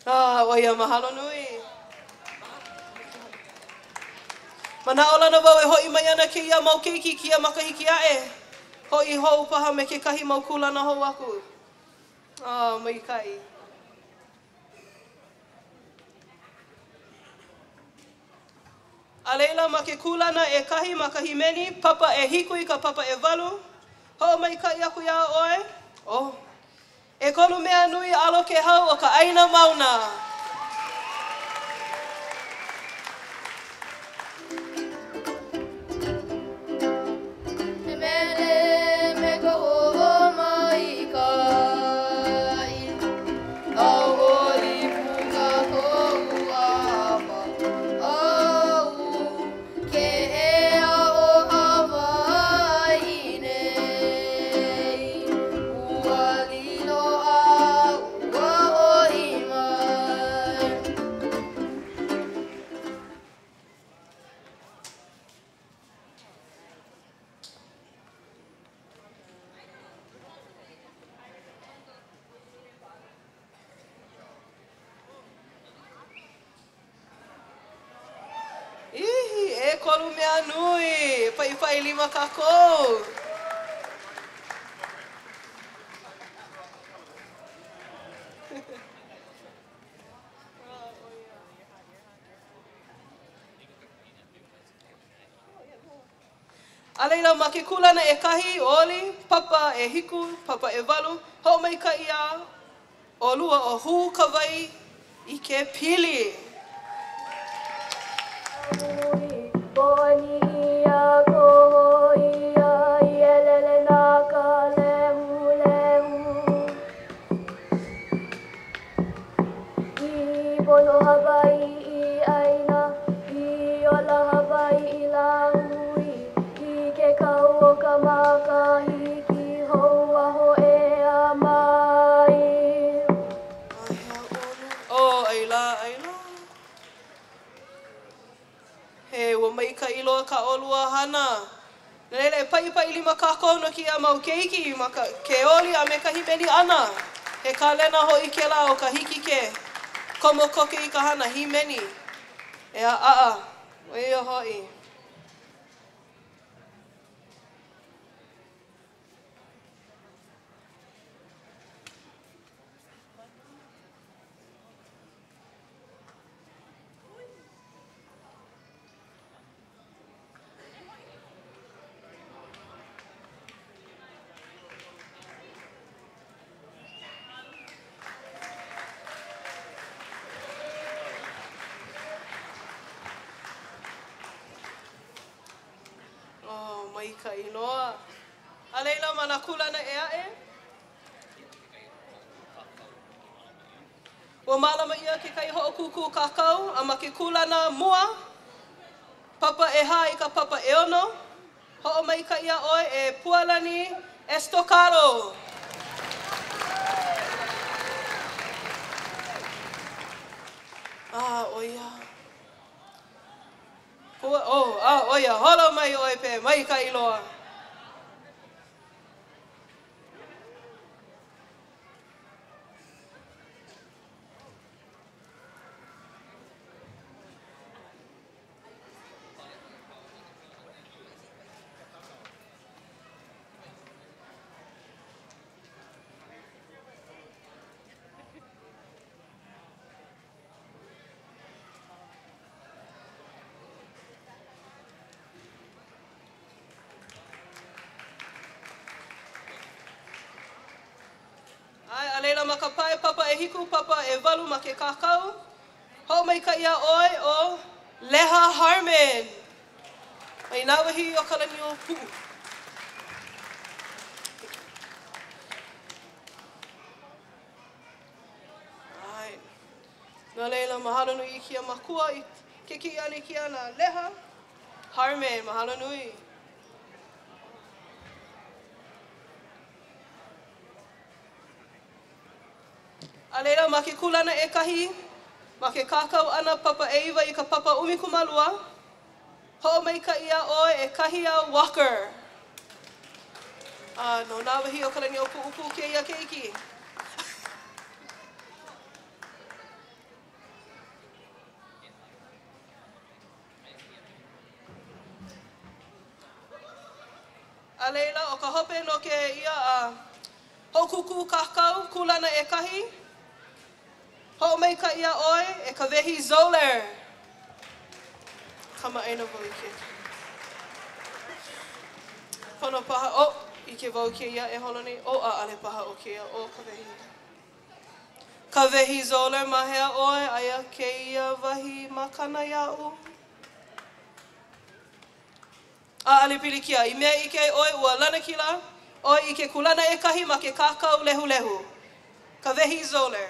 A, ʻo ia, mahalo nui. Manaʻolana wau e hoʻi mai ana kēia mau keiki i kēia makahiki aʻe. Hoʻi hou paha me kekahi mau kūlana hou aku. A, maikaʻi. A laila, ma ke kūlana ʻekahi ma ka hīmeni, papa ʻehiku i ka papa ʻewalu, hoʻomaikaʻi aku iā ʻoe, oh, ʻekolu mea nui ʻalo kēhau o ka ʻāina mauna. He mele me ka hoʻomaikaʻi, ʻAuʻoli pū kākou a pau, Ke ea o Hawaiʻi nei, Ua lilo a ua hoʻi mai. Ihi, ʻekolu mea nui, paʻipaʻi lima kākou. A laila, ma ke kūlana ʻekahi, oli, papa ʻehiku, papa ʻewalu, hoʻomaikaʻi iā ʻolua ʻo Hū ka wai i ke pili. I pono Hawaiʻi ʻāina, i ola Hawaiʻi lāhui, i ke kau o ka makahiki hou a hōʻea mai. Oh, ʻai lā, ʻai lā. He ua maikaʻi loa kā ʻolua hana. No laila, e paʻipaʻi lima kākou no kēia mau keiki ma ka, ke oli a me ka hīmeni ʻana. He kālena hoʻi kēlā o ka hiki ke komo koke i ka hana hīmeni. ʻEā, ʻaʻa, ʻo ia hoʻi. Oh, maikaʻi loa. A laila ma nā kūlana ʻē aʻe? Ua mālama ʻia kekahi hoʻokūkū kākau a ma ke kūlana mua, papa ʻehā i ka papa ʻeono, hoʻomaikaʻi iā ʻoe e Pualani Estocado. A, ʻo ia. Pua, oh, a, ʻo ia, holo mai ʻoe pe, maikaʻi loa. ʻAe, a laila ma ka pae papa ʻehiku, papa ʻewalu ma ke kākau, hoʻomaikaʻi iā ʻoe ʻo Leha Harmon mai Nāwahīokalaniʻōpuʻu. ʻAe. No laila, mahalo nui i kēia makua i ke kiʻi ʻana i kēia na Leha Harmon. Mahalo nui. A laila, ma ke kūlana ʻekahi, Ma ke kākau ʻana papa ʻeiwa i ka papa 12, hoʻomaikaʻi iā ʻoe e Kahiau Walker. A no Nāwahīokalaniʻōpuʻupuʻu kēia keiki. A laila, ʻo ka hope no kēia a hoʻokūkū kākau kūlana ʻekahi, hoʻomaikaʻi iā ʻoe e Kawehi Zoller. Kamaʻāina wau i ke. Pono paha, oh, ʻike wau kēia e holo nei, oh, ʻaʻale paha ʻo kēia, ʻo Kawehi. Kawehi Zoller, ma hea ʻoe? Aia kēia wahi makana iaʻu. ʻAʻole pilikia, i mea ʻike ai ʻoe ua lanakila ʻoe i ke kūlana ʻekahi ma ke kākau lehulehu. Kawehi Zoller.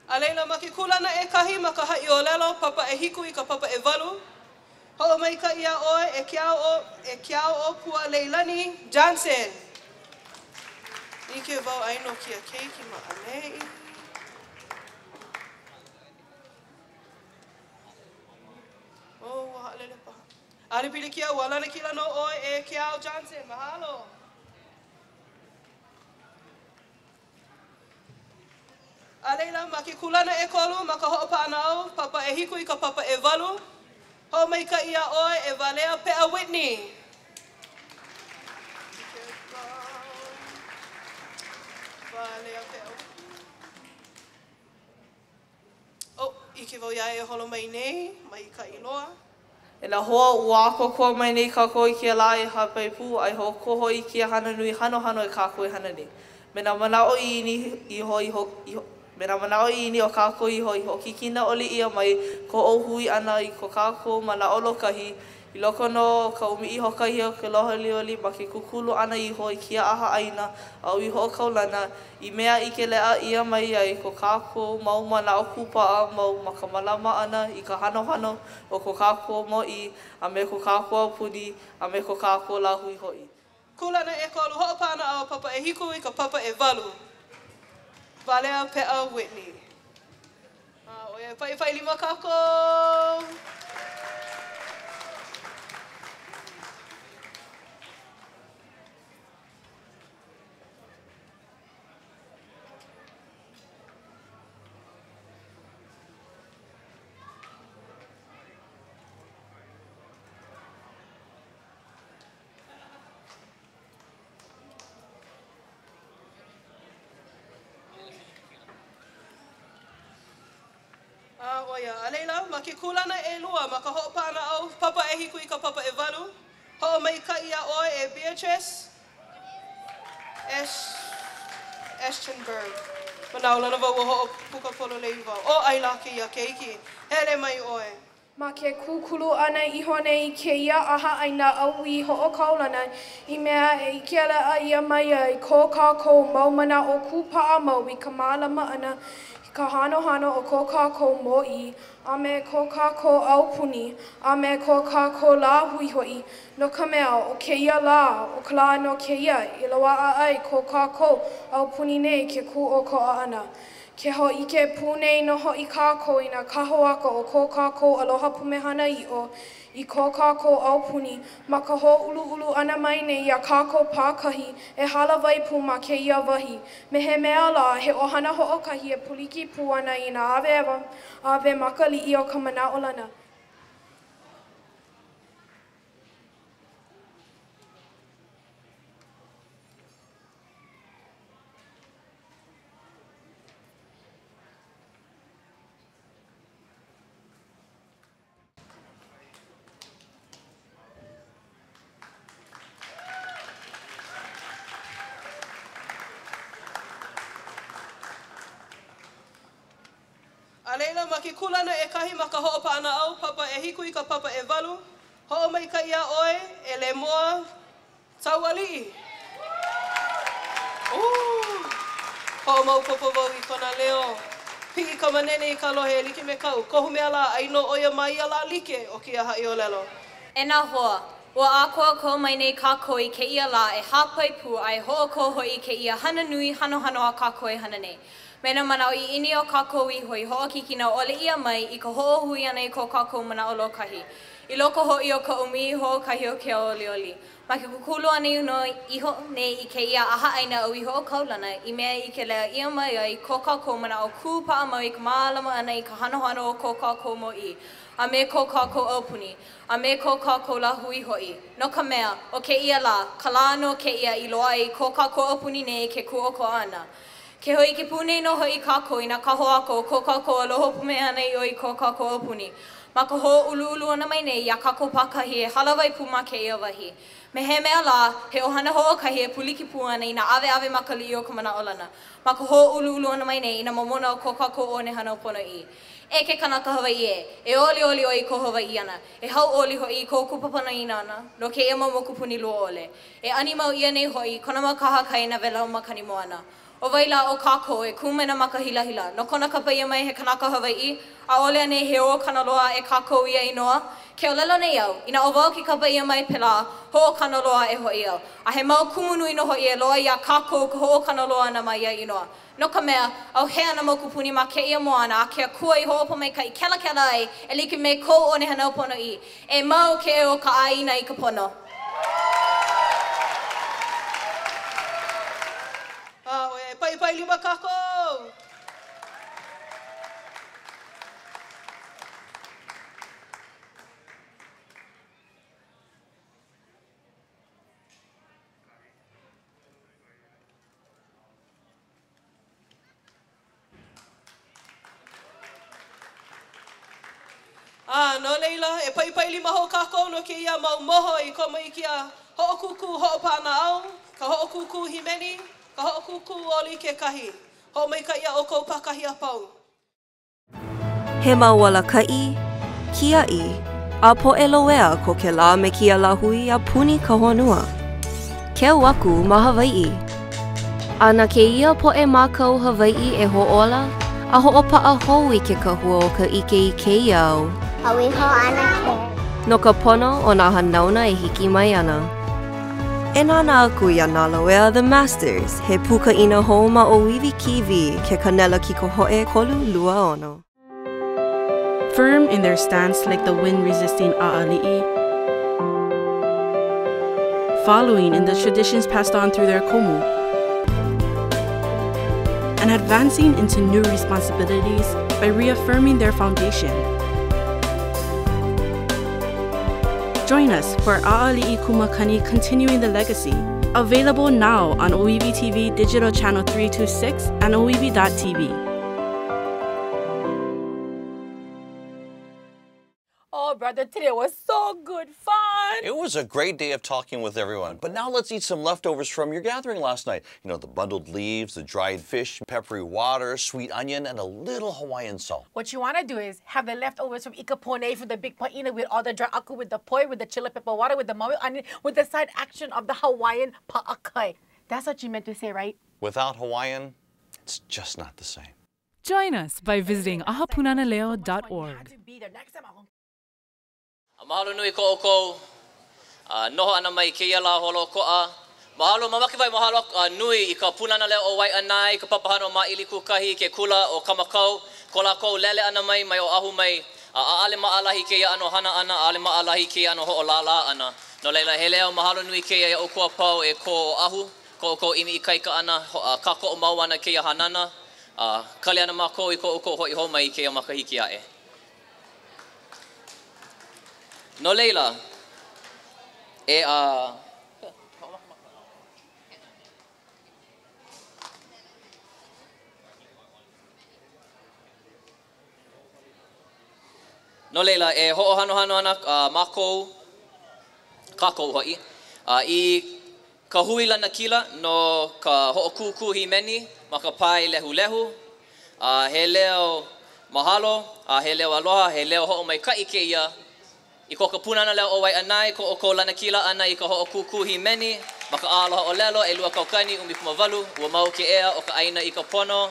A laila, ma ke kūlana ʻekahi ma ka haʻiʻōlelo, papa ʻehiku i ka papa ʻewalu, hoʻomaikaʻi iā ʻoe e e Keaoʻōpua Leilani Johnson. ʻIke wau ai no kēia keiki ma ʻaneʻi. Oh, ua haʻalele paha. ʻAʻole pilikia, ua lanakila nō ʻoe e Keao Johnson. Mahalo. A laila, ma ke kūlana ʻekolu, ma ka hoʻopaʻanaʻau, papa ʻehiku i ka papa ʻewalu, hoʻomaikaʻi iā ʻoe e Walea Peʻa Whitney. Walea Peʻa Whitney. Oh, ʻike wau iā ia e holo mai nei, maikaʻi loa. E nā hoa, ua ʻākoakoa mai nei kākou i kēia lā e hāpai pū a e hoʻokō i kēia hana nui hanohano e kākou e hana nei. Me nā manaʻo ʻiʻini iho i Me nā manaʻo ʻiʻini o kākou iho i hoʻokikina ʻole ʻia mai ko ʻoukou hui ʻana i ko kākou manaʻo lōkahi, i loko nō o ka 11 o ke aloha weliweli ma ke kūkulu ʻana iho i kēia ʻaha ʻaina ʻAui Hoʻokaulana, i mea ʻike leʻa ʻia mai ai ko kākou mau manaʻo kūpaʻa mau ma ka mālama ʻana i ka hanohano o ko kākou mōʻī a me ko kākou aupuni a me ko kākou lāhui hoʻi. Kūlana ʻekolu, hoʻopaʻanaʻau papa ʻehiku i ka papa ʻewalu. Walea Peʻa Whitney. A ʻo ia, paʻipaʻi lima kākou! A ʻo ia, a laila, ma ke kūlana ʻelua, ma ka hoʻopaʻanaʻau, papa ʻehiku i ka papa ʻewalu, hoʻomaikaʻi iā ʻoe e Beatrice Esch, Eschenberg. Manaʻolana wau ua hoʻopuka pololei wau. ʻO ʻai lā kēia keiki. Hele mai ʻoe. Ma ke kūkulu ʻana iho nei i kēia ʻaha ʻaina ʻAui Hoʻokaulana i mea e ʻike leʻa ʻia mai ai ko kākou mau manaʻo kūpaʻa mau i ka mālama ʻana i ka hanohano o ko kākou mōʻī a me ko kākou aupuni a me ko kākou lāhui hoʻi, no ka mea, ʻo kēia lā, ʻo ka lā nō kēia i loaʻa ai ko kākou aupuni nei ke kūʻokoʻa ʻana. Ke hōʻike pū nei nō hoʻi kākou i nā kahoaka o ko kākou aloha pumehana ʻiʻo i ko kākou aupuni ma ka hōʻuluʻulu ʻana mai nei iā kākou pākahi e hālāwai pū ma kēia wahi me he mea lā he ʻohana hoʻokahi e pūliki pū ana i nā aweawe awe makaliʻi o ka manaʻolana. A laila, ma ke kūlana ʻekahi ma ka hoʻopaʻanaʻau, papa ʻehiku i ka papa ʻewalu, hoʻomaikaʻi iā ʻoe e Lemoa Taualiʻi! Ooh! Hoʻomaopopo wau i kona leo. Piʻi ka manene i ka lohe e like me kaʻu. Kohu mea lā, ʻai nō ʻo ia ma ia lā like o kēia haʻiʻōlelo. E nā hoa, ua ʻākoakoa mai nei kākou i kēia lā e hāpai pū a e hoʻokō hoʻi i kēia hana nui hanohano a kākou e hana nei. Me nā manaʻo ʻiʻini o kākou iho i hoʻokikina ʻole ʻia mai i ka hoʻohui ʻana i ko kākou manaʻo lōkahi. I loko hoʻi o ka ʻumi hoʻokahi o ke ao olioli, ma ke kūkulu ʻana iho nei i kēia ʻahaʻaina ʻAui Hoʻokaulana i mea e ʻike leʻa ʻia mai ai ko kākou manaʻo kūpaʻa mau i ka mālama ʻana i ka hanohano o ko kākou mōʻī a me ko kākou aupuni, a me ko kākou lāhui hoʻi, no ka mea, ʻo kēia lā, ka lā nō kēia i loaʻa i ko kākou aupuni nei ke kūʻokoʻa ʻana. Ke hōʻike pū nei nō hoʻi kākou i nā kahoako o ko kākou aloha pumehana ʻiʻo i ko kākou aupuni. Ma ka hōʻuluʻulu ʻana mai nei iā kākou pākahi e hālāwai pū ma kēia wahi. Me he mea lā, he ʻohana hoʻokahi e pūliki pū ana i nā ʻaweʻawe makaliʻi o ka manaʻolana. Ma ka hōʻuluʻulu ʻana mai nei i nā momona o ko kākou one hānau ponoʻī. E ke kanaka Hawaiʻi ē, e olioli ʻoe i kou Hawaiʻi ʻana, e hauʻoli hoʻi i kou kūpapanaina ʻana no kēia mau mokupuni lua ʻole. E ani mau ʻia nei hoʻi kona mau kahakai e nā wēlau makani moana. ʻO wai lā o kākou e kū mai ana ma ka hilahila, no kona kapa ʻia mai he kanaka Hawaiʻi? ʻAʻole anei he hoʻokanaloa aʻe kākou ia inoa? Ke ʻōlelo nei au, inā ʻo wau ke kapa ʻia mai pēlā, hoʻokanaloa aʻe hoʻi au. A he mau kumu nui nō hoʻi e loaʻa iā kākou ka hoʻokanaloa ʻana ma ia inoa. No ka mea, ʻauhea nā mokupuni ma kēia moana a ke Akua i hoʻopōmaikaʻi kelakela ai e like me kou one hānau ponoʻī, e mau ke eo o ka ʻāina i ka pono. A ʻoe, e paʻipaʻi lima kākou! A no laila, e paʻipaʻi lima hou kākou no kēia mau moho i komo i kēia hoʻokūkū hoʻopaʻanaʻau, ka hoʻokūkū hīmeni, ka hoʻokūkū oli kekahi. Hoʻomaikaʻi iā ʻoukou pākahi a pau. He mau alakaʻi, kiaʻi, a poʻe loea ko kēlā me kēia lāhui a puni ka honua. Keu aku ma Hawaiʻi. A na kēia poʻe mākau Hawaiʻi e hoʻōla a hoʻopaʻa hou i ke kahua o ka ʻike i kēia au. No ka pono o nā hanauna e hiki mai ana. E nānā aku iā Nā Loea The Masters, he pūkaʻina hou ma ʻŌiwi TV, ke kānela kikohoʻe 326. Firm in their stance like the wind resisting ʻAʻaliʻi, following in the traditions passed on through their kumu, and advancing into new responsibilities by reaffirming their foundation. Join us for A'ali'i Kumakani Continuing the Legacy, available now on ʻŌiwi TV Digital Channel 326 and ʻŌiwi.tv. Oh, brother, today was so good fun. It was a great day of talking with everyone. But now let's eat some leftovers from your gathering last night. You know, the bundled leaves, the dried fish, peppery water, sweet onion, and a little Hawaiian salt. What you want to do is have the leftovers from Ika Pone for the big pa'ina with all the dry aku, with the poi, with the chili pepper water, with the maui onion, with the side action of the Hawaiian pa'akai. That's what you meant to say, right? Without Hawaiian, it's just not the same. Join us by visiting ahapunanaleo.org. A mahalo nui ko ʻoukou noho ʻana mai i kēia lā holoʻokoʻa. Mahalo, mamake wau e mahalo nui i ka Pūnana Leo o Waiʻanae, ka Papahana o Māʻili Kūkahi, ke kula ʻo Kamakau, ko lākou lele ʻana mai mai Oʻahu mai. A ʻaʻole maʻalahi kēia ʻano hana ʻana, ʻaʻole maʻalahi kēia ʻano hoʻolālā ʻana. No laila, he leo mahalo nui kēia iā ʻoukou a pau e kō Oʻahu, ko ʻoukou ʻimi ikaika ʻana, kākoʻo mau ʻana kēia hanana. A kali ana mākou i ko ʻoukou hoʻi hou mai i kēia makahiki aʻe. No laila, e a. No laila, e hoʻohanohano ana mākou, kākou hoʻi, i ka hui lanakila no ka hoʻokūkū hīmeni ma ka pae lehulehu, a he leo mahalo, a he leo aloha, he leo hoʻomaikaʻi kēia i ko ka Pūnana Leo o Waiʻanae, ko ʻoukou lanakila ʻana i ka hoʻokūkū hīmeni ma ka ʻAha Aloha ʻŌlelo, 2018, ua mau ke ea o ka ʻāina i ka pono.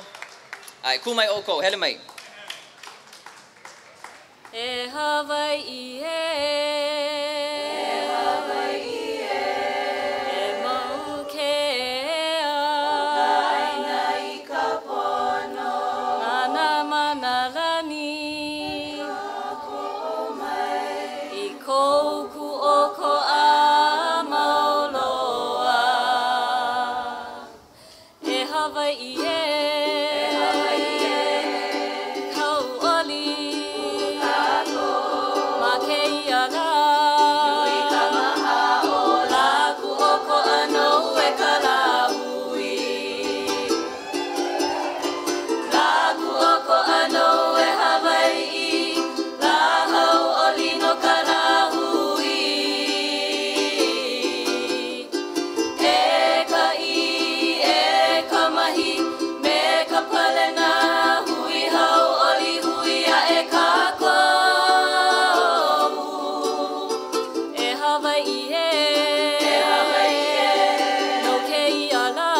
ʻAe, kū mai ʻoukou, hele mai. E Hawaiʻi ē. Hawaiʻi ē. E Hawaiʻi ē. Hauʻoli kākou ma kēia lā. Nui ka mahaʻo lā kūʻokoʻa nou e ka lāhui. Lā kūʻokoʻa nou e Hawaiʻi, lā hauʻoli no ka lāhui. E ka ʻī, e ka mahi, me ka palena, hui hauʻoli, hui aʻe kākou. E Hawaiʻi ē. E Hawaiʻi ē. No kēia lā.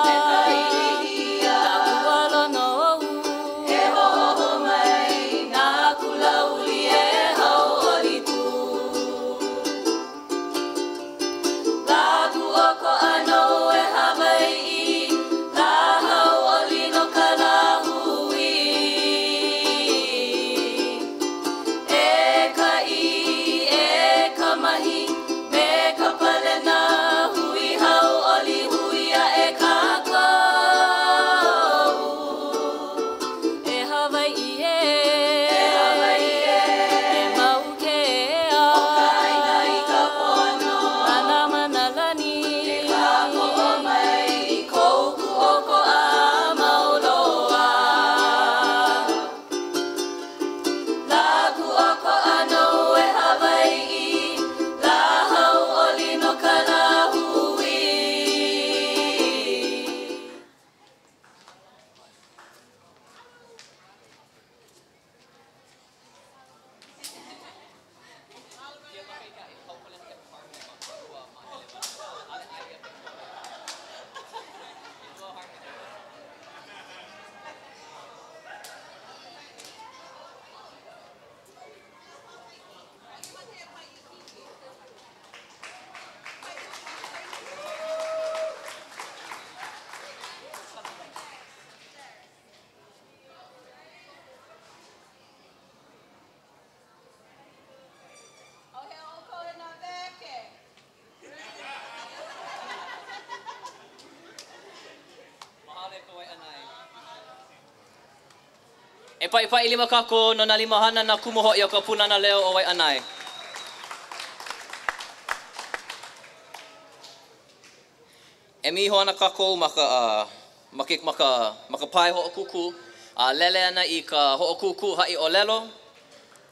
Me ka ilihia. Nā kualono ou. E hoʻōho mai nā kula uli e hauʻoli pū. Lā kūʻokoʻa nou e Hawaiʻi, lā hauʻoli no ka lāhui. E ka ʻī, e ka mahi, me ka palena, hui hauʻoli, hui aʻe kākou. E Hawaiʻi ē. E Hawaiʻi ē. E mau ke ea. O ka ʻāina i ka pono. A nā mana lani. E kākoʻo mai i kou kūʻokoʻa mau loa. Lā kūʻokoʻa nou e Hawaiʻi, lā hauʻoli no ka lāhui. ʻAuhea ʻoukou e nā wēkē. Mahalo e ka Waiʻanae. E paʻipaʻi lima kākou no nā limahana nā kumu hoʻi o ka Pūnana Leo o Waiʻanae. Emi iho ana kākou ma ka, ma ke, ma ka, ma ka pae hoʻokūkū, a lele ana i ka hoʻokūkū haʻi ʻōlelo.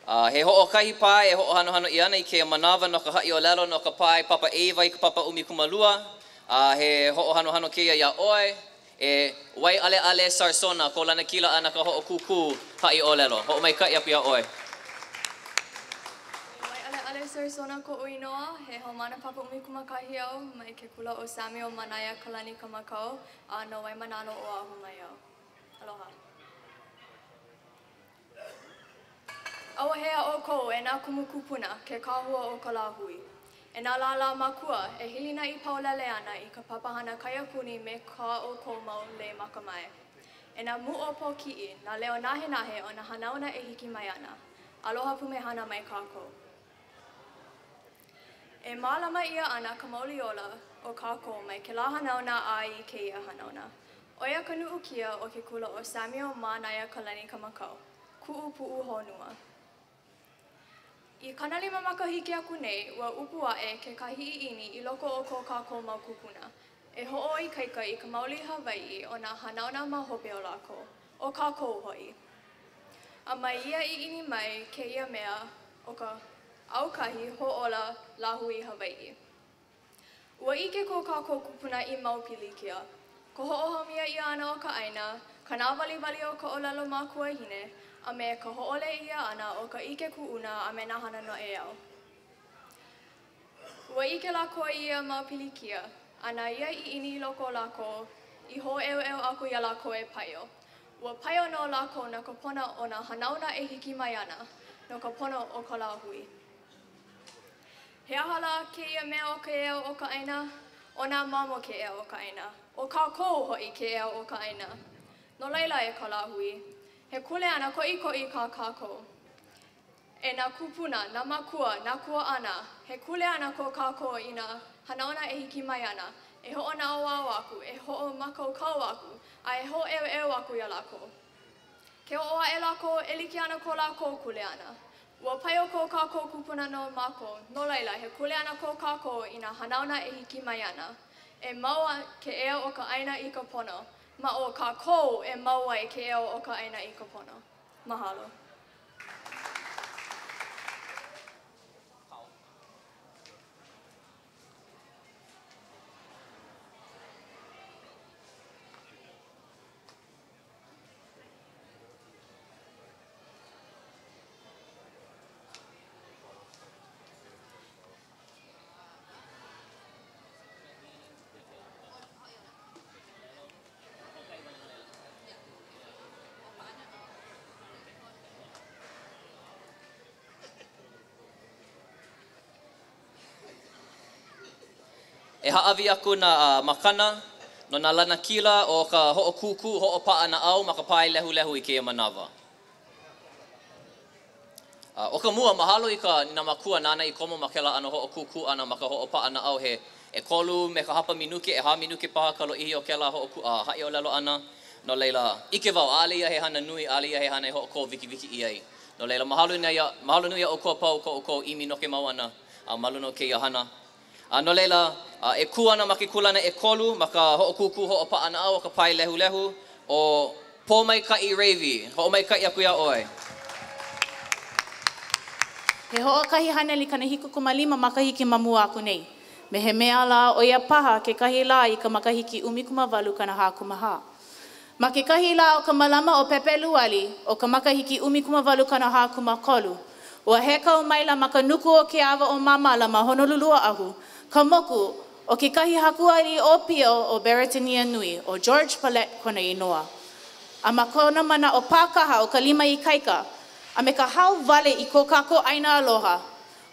A he hoʻokahi pae e hoʻohanohano ʻia ana i kēia manawa no ka haʻi ʻōlelo no ka pae papa ʻeiwa i ka papa 12, a he hoʻohanohano kēia iā ʻoe, e Waiʻaleʻale Sarsona, kou lanakila ʻana ka hoʻokūkū haʻi ʻōlelo. Hoʻomaikaʻi aku iā ʻoe. Waiʻaleʻale Sarsona koʻu inoa, he haumāna papa 11 au mai ke kula ʻo Samuel Mānaiakalani Kamakau a no Waimānalo, Oʻahu mai au. Aloha. ʻAuhea ʻoukou e nā kumu kūpuna, ke kahua o ka lāhui. E nā lālā makua, e hilinaʻi paulele ana i ka papahana kaiapuni me kā ʻoukou mau lei makamae. E nā muʻo pōkiʻi, nā leo nahenahe o nā hanauna e hiki mai ana. Aloha pumehana mai kākou. E mālama ʻia ana ka mauli ola o kākou mai kēlā hanauna a i kēia hanauna. ʻO ia ka nuʻukia o ke kula ʻo Samuel Mānaiakalani Kamakau, kuʻu puʻuhonua. I 50 makahiki aku nei, ua ʻupu aʻe kekahi ʻiʻini i loko o ko kākou mau kūpuna e hoʻoikaika i ka mauli Hawaiʻi o nā hanauna ma hope o lākou, ʻo kākou hoʻi. A mai ia ʻiʻini mai kēia mea ʻo ka aukahi hoʻōla lāhui Hawaiʻi. Ua ʻike ko kākou kūpuna i mau pilikia, ka hoʻohaumia ʻia ʻana o ka ʻāina, ka nāwaliwali o ka ʻōlelo makuahine, a me ka hōʻole ʻia ʻana o ka ʻike kuʻuna a me nā hana noʻeau. Ua ʻike lākou i ia mau pilikia, a na ia ʻiʻini i loko o lākou i hōʻeuʻeu aku iā lākou e paio. Ua paio nō lākou no ka pono o nā hanauna e hiki mai ana, no ka pono o ka lāhui. He aha lā kēia mea o ke ea o ka ʻāina? ʻO nā mamo ke ea o ka ʻāina. ʻO kākou hoʻi ke ea o ka ʻāina. No laila e ka lāhui, he kuleana koʻikoʻi kā kākou. E nā kūpuna, nā mākua, nā kuaʻana, he kuleana ko kākou i nā hanauna e hiki mai ana. E hoʻonaʻauao aku, e hoʻomākaukau aku, a e hōʻeuʻeu aku iā lākou. Ke oʻo aʻe lākou, e like ana ko lākou kuleana. Ua paio ko kākou kūpuna no mākou, no laila, he kuleana ko kākou i nā hanauna e hiki mai ana. E mau ke ea o ka ʻāina i ka pono. Ma o kākou e mau ai ke ea o ka ʻāina i ka pono. Mahalo. E hāʻawi aku nā makana no nā lanakila o ka hoʻokūkū hoʻopaʻanaʻau ma ka pae lehulehu i kēia manawa. ʻO ka mua, mahalo i ka nā mākua nāna i komo ma kēlā ʻano hoʻokūkū ʻana ma ka hoʻopaʻanaʻau he ʻekolu me ka hapa minuke, ʻehā minuke paha ka lōʻihi o kēlā hoʻokū a haʻiʻōlelo ʻana. No laila, ʻike wau, ʻaʻole ia he hana nui, ʻaʻole ia he hana e hoʻokō wikiwiki ʻia ai. No laila, mahalo nui, mahalo nui iā ʻoukou a pau ko ʻoukou ʻimi noke mau ʻana ma luna o kēia hana. A no laila, e kū ana ma ke kūlana ʻekolu ma ka hoʻokūkū hoʻopaʻanaʻau o ka pae lehulehu ʻo Pōmaikaʻi Ravy. Hoʻomaikaʻi aku iā ʻoe. He 175 makahiki ma mua aku nei, me he mea lā ʻo ia paha kekahi lā i ka makahiki 1844. Ma kekahi lā o ka malama ʻo Pepeluali o ka makahiki 1843, ua hekau maila ma ka nuku o ke awa ʻo Māmala ma Honolulu, Oʻahu, ka moku o kekahi haku aliʻi ʻōpio o Beretania Nui, ʻo George Paulet kona inoa. A ma kona manaʻo pākaha o ka lima ikaika a me ka hao wale i ko kākou ʻāina aloha,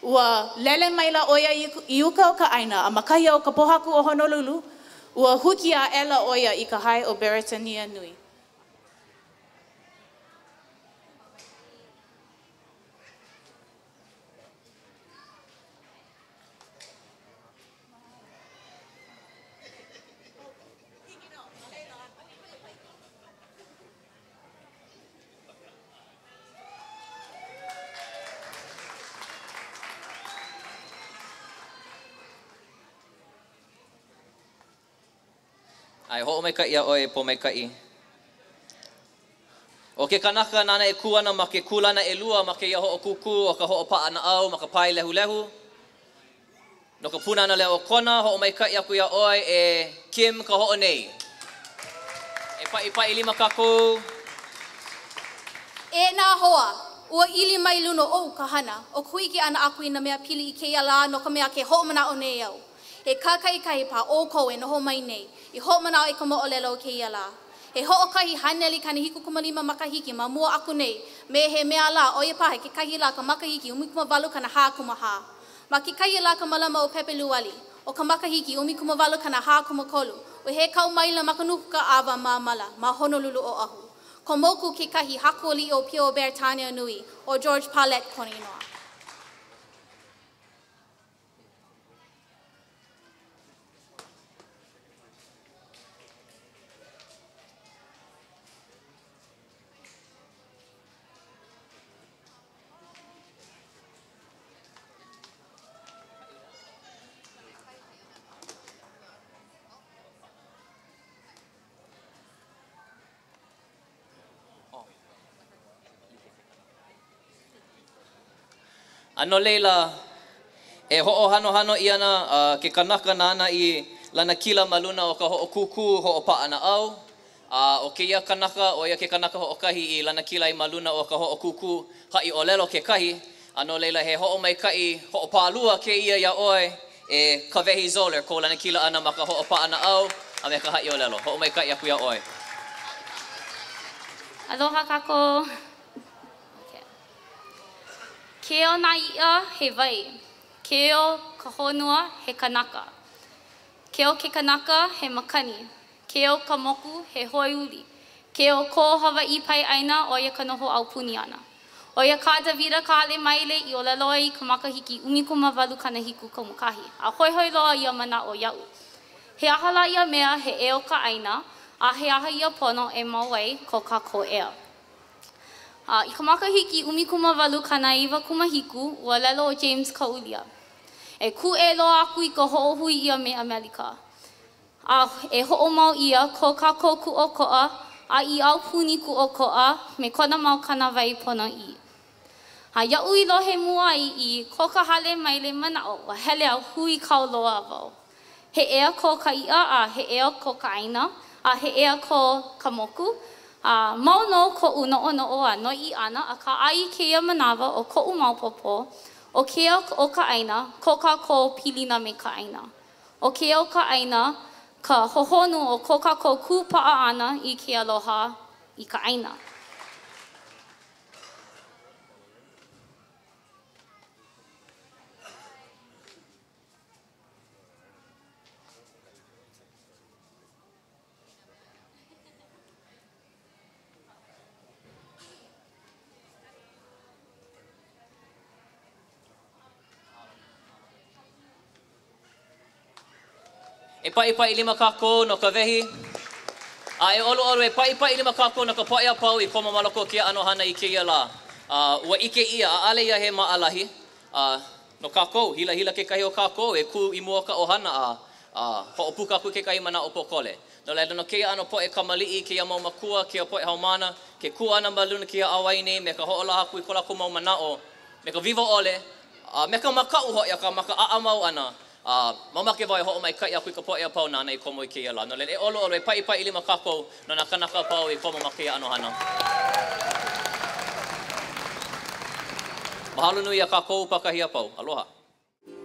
ua lele maila ʻo ia i uka o ka ʻāina a ma kahi o ka pōhaku o Honolulu, ua huki aʻela ʻo ia i ka hae o Beretania Nui. ʻAe, hoʻomaikaʻi iā ʻoe e Pōmaikaʻi. ʻO ke kanaka nāna e kū ana ma ke kūlana ʻelua ma kēia hoʻokūkū o ka hoʻopaʻanaʻau ma ka pae lehulehu, No ka Pūnana Leo o Kona, hoʻomaikaʻi aku iā ʻoe e Kim Kahoʻonei. E paʻipaʻi lima kākou. E nā hoa, ua ili mai luna oʻu ka hana ʻo ka hōʻike ʻana aku i nā mea pili i kēia lā no ka mea ke hoʻomanaʻo nei au. He kākaʻikahi paha ʻoukou e noho mai nei i hoʻomanaʻo i ka moʻolelo o kēia lā. He 175 makahiki ma mua aku nei me he mea lā ʻo ia paha kekahi lā ka makahiki 1844. Ma kekahi lā ka malama o Pepeluali, o ka makahiki 1843, ua hekau maila ma ka nuku ka ʻawa Māmala ma Honolulu, Oʻahu. Ka moku kekahi haku aliʻi ʻōpio o Beretania Nui, ʻo George Paulet kona inoa. A no laila, e hoʻohanohano ʻia ana ke kanaka nāna i lanakila ma luna o ka hoʻokūkū hoʻopaʻanaʻau, A ʻo kēia kanaka, ʻo ia ke kanaka hoʻokahi i lanakila ai ma luna o ka hoʻokūkū haʻiʻōlelo kekahi, a no laila he hoʻomaikaʻi hoʻopālua kēia iā ʻoe e Kawehi Zoller, kou lanakila ʻana ma ka hoʻopaʻanaʻau a me ka haʻiʻōlelo. Hoʻomaikaʻi aku iā ʻoe. Aloha kākou. Okay. Ke eo nā iʻa, he wai. Ke eo ka honua, he kanaka. Ke eo ke kanaka, he makani. Ke eo ka moku, he hoe uli. Ke eo ko Hawaiʻi pae ʻāina, ʻo ia ka noho aupuni ʻana. ʻO ia kā Davida Kahale Maile i ʻōlelo ai i ka makahiki 1871, a hoihoi loa ia manaʻo iaʻu. He aha lā ia mea he ea o ka ʻāina, a he aha ia pono e mau ai ko kākou ea? A i ka makahiki 18 97, ua ʻōlelo ʻo James Kaulia, E kūʻē loa aku i ka hoʻohui ʻia me ʻAmelika. A e hoʻomau ʻia ko kākou kūʻokoʻa a i aupuni kūʻokoʻa me kona mau kānāwai ponoʻī. A iaʻu i lohe mua ai i ko ka hale maile manaʻo, ua hele a huikau loa wau. He ea ko ka iʻa a he ea ko ka ʻāina, a he ea ko ka moku, a mau nō koʻu noʻonoʻo a noiʻi ʻana, akā a i kēia manawa ʻo koʻu maopopo, ʻo ke ea o ka ʻāina, ko kākou pilina me ka ʻāina. ʻO ke ea o ka ʻāina ka hohonu o ko kākou kūpaʻa ʻana i ke aloha i ka ʻāina. E paʻipaʻi lima kākou no ka wehi, a e ʻoluʻolu, e paʻipaʻi lima kākou no ka poʻe a pau i komo ma loko o kēia ʻano hana i kēia lā. A ua ʻike ʻia, ʻaʻole ia he maʻalahi, a no kākou, hilahila kekahi o kākou e kū i mua o ka ʻohana a a hoʻopuka aku i kekahi manaʻo pōkole. No laila, no kēia ʻano poʻe kamaliʻi, kēia mau makua, kēia poʻe haumāna, ke kū ʻana ma luna kēia ʻauwai nei me ka hoʻolaha aku i ko lākou mau manaʻo, me ka wiwo ʻole, a me ka makaʻu hoʻi, akā ma ka ʻaʻa mau ʻana, a mamake wau e hoʻomaikaʻi aku i ka poʻe a pau nāna i komo i kēia lā. No laila, e ʻoluʻolu, e paʻipaʻi lima kākou no nā kānaka a pau i komo ma kēia ʻano hana. Mahalo nui iā kākou pākahi a pau. Aloha.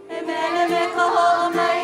E mele me ka hoʻomaikaʻi.